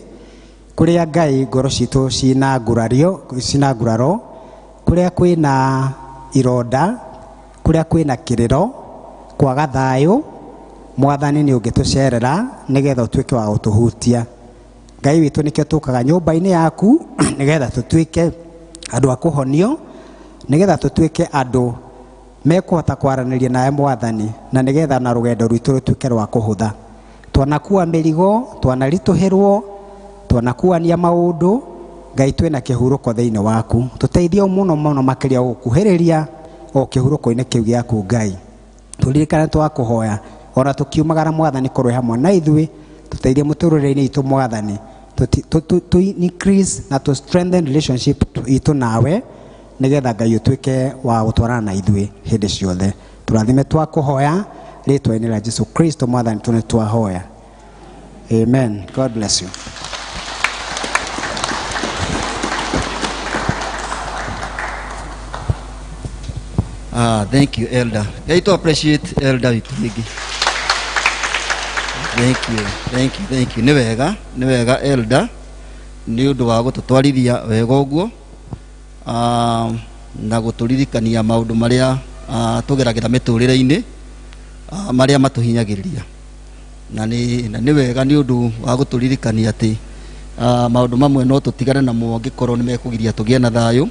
kũrĩa Ngai ngoro citũ cina ngurario, cina nguraro, kũrĩa kwĩna ironda, kũrĩa kwĩna kĩrĩro, kwaga thayũ, Mwathani nĩ ũngĩtũcerera nĩgetha ũtuĩke wa gũtũhutia. Ngai witũ, nĩkĩo tũkaga nyũmba-inĩ yaku nĩgetha tũtuĩke andũ a kũhonio, nĩgetha tũtuĩke andũ mekũhota kwaranĩria nawe Mwathani, na nĩgetha na rũgendo rwitũ rũtuĩke rwa kũhũtha. Twanakua mĩrigo, twanaritũhĩrwo, twanakuania maũndũ, Ngai twĩna kĩhurũko thĩinĩ waku. Tũteithie mũno mũno makĩria gũkuhĩrĩria o kĩhurũko-inĩ kĩu gĩaku Ngai. Tũririkane twakũhoya ona tũkiumagara Mwathani kũrĩ hamwe na ithuĩ, tũteithie mũtũrĩre-inĩ itũ Mwathani, tu increase na to strengthen relationship itũ nawe, nĩgetha Ngai ũtuĩke wa gũtwarana na ithuĩ hĩndĩ ciothe. Tũrathime twakũhoya rĩtwa-inĩ rĩa Jesu Kristo Mwathani tũ nĩtwahoya. Amen. God bless you. Ah, thank you, Elder. Ngai to appreciate Elder witũ rĩngĩ. Thank you, thank you, thank you. Nĩ wega, nĩ wega Elder, nĩ ũndũ wa gũtũtwarithia wega ũguo, na gũtũririkania maũndũ marĩa tũgeragĩra mĩtũrĩre-inĩ, marĩa matũhinyagĩrĩria. Na nĩ wega nĩ ũndũ wa gũtũririkania atĩ maũndũ mamwe no tũtigane namo angĩkorwo nĩ mekũgiria tũgĩe na thayũ.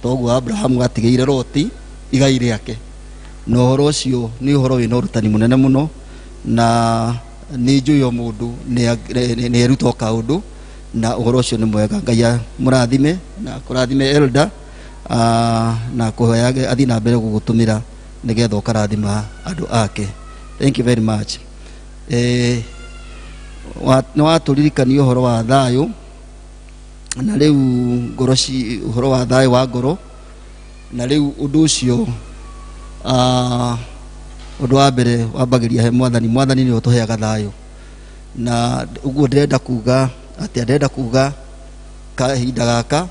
Toguo Abrahamu atigĩire Loti igai rĩake. Na ũhoro ũcio nĩ ũhoro wĩna ũrutani mũnene mũno, na nĩ njũĩ o mũndũ nĩ eruta o kaũndũ, na ũhoro ũcio nĩ mwega. Ngai amũrathime na kũrathime Elder, na kũhoyage athiĩ na mbere gũgũtũmĩra nĩgetha ũkarathima andũ ake. Thank you very much. Nĩ watũririkania ũhoro wa thayũ, na rĩu ngoro ci ũhoro wa thayũ wa ngoro, na rĩu ũndũ ũcio, ũndũ wa mbere wambagĩria he Mwathani. Mwathani nĩwe ũtũheaga thayũ, na ũguo ndĩrenda kuga atĩa? Ndĩrenda kuga kahinda gaka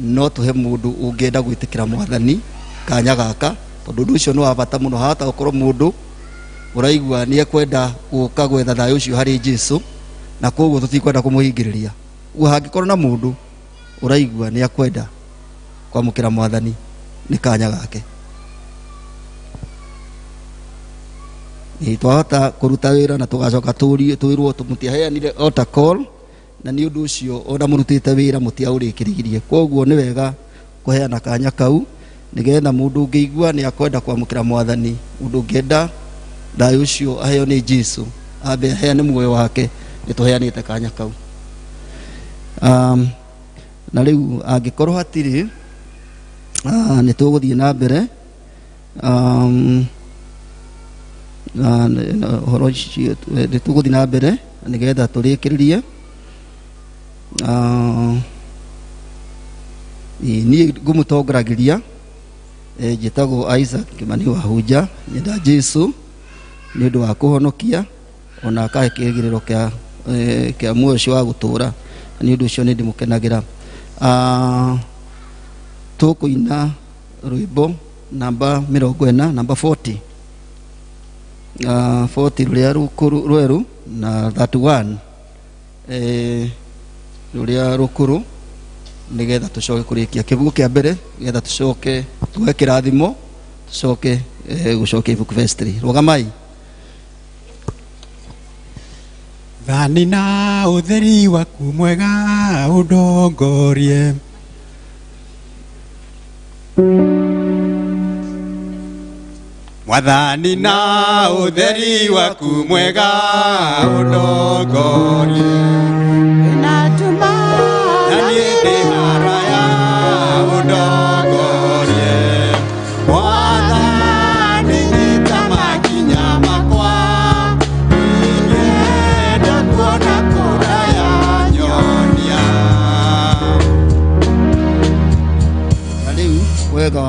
no tũhe mũndũ ũngĩenda gwĩtĩkĩra Mwathani kanya gaka, tondũ ũndũ ũcio nĩ wa bata mũno. Hahota gũkorwo mũndũ ũraigua nĩ ekwenda gũka gwetha thayũ ũcio harĩ Jesu, na koguo tũtikwenda kũmũhingĩrĩria. Ũguo hangĩkorwo na mũndũ ũraigua nĩ akwenda kwamũkĩra Mwathani, nĩ kanya gake. Ĩ, twahota kũruta wĩra na tũgacoka twĩrwo mũtiaheanire altar call, na nĩ ũndũ ũcio ona mũrutĩte wĩra mũtiaũrĩkĩrĩirie. Koguo nĩ wega kũheana kanya kau nĩgetha mũndũ ũngĩigua nĩ akwenda kwamũkĩra Mwathani, mũndũ ũngĩenda thayũ ũcio aheo nĩ Jesu, ambe aheane muoyo wake, nĩ tũheanĩte kanya kau. Na rĩu angĩkorwo hatirĩ, nĩ tũgũthiĩ na mbere. Ũhoro ũcio nĩ tũgũthiĩ na mbere nĩgetha tũrĩkĩrĩrie. Niĩ ngũmũtongoragĩria, njĩtagwo Isaac Kimani Wahunja, nyenda Jesu nĩ ũndũ wa kũhonokia ona akahe kĩrĩgĩrĩro kĩa muoyo ũcio wa gũtũũra, na nĩ ũndũ ũcio nĩ ndĩmũkenagĩra. Tũkũina rwĩmbo namba 40, namba 40, 40 rũrĩa rũkũrũ rwerũ, na 31, rũrĩa rũkũrũ, nĩgetha tũcoke kũrĩkia kĩbuku kĩa mbere, nĩgetha tũcoke tuoe kĩrathimo, tũcoke gũcokia ibuku verse 3. Rũgamai. Thani na ũtheri waku mwega ũndongorie. Mwathani na ũtheri waku mwega ũndongorie. Natuma na niĩ ndĩ haraya ũndongorie. Mwathani nyita makinya makwa, ingĩenda kuona kũraya.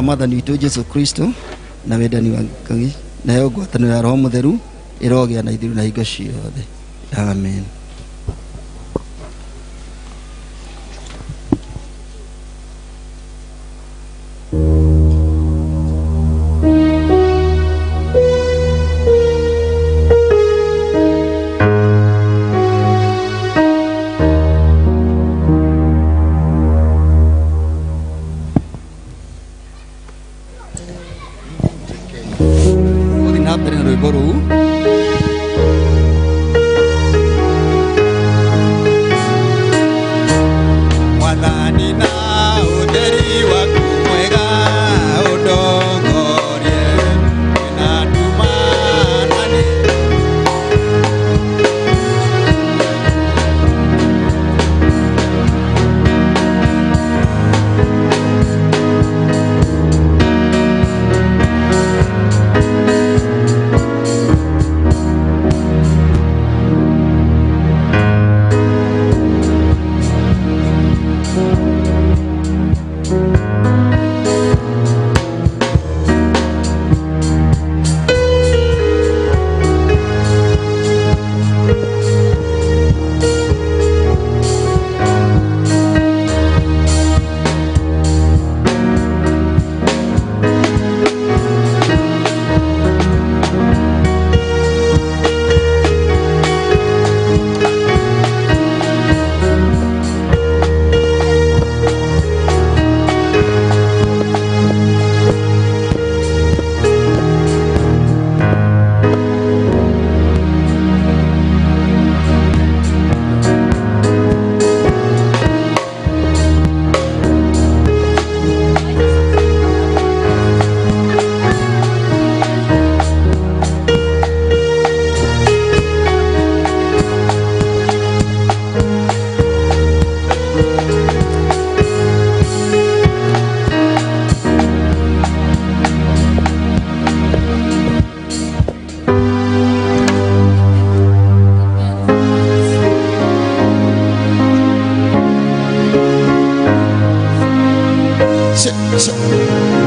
Wa mwathani witũ Jesu Kristo na wendani wa Ngai nayo ngwatanĩro ya Roho Mũtheru ĩrogĩa na ithuĩ na hingo ciothe. Amen. Gũthiĩ na mbere na rwĩmbo rũu. Mwathani na ũtheri waku mwega ũndongorie kwĩna nduma na nĩ Ch- ch-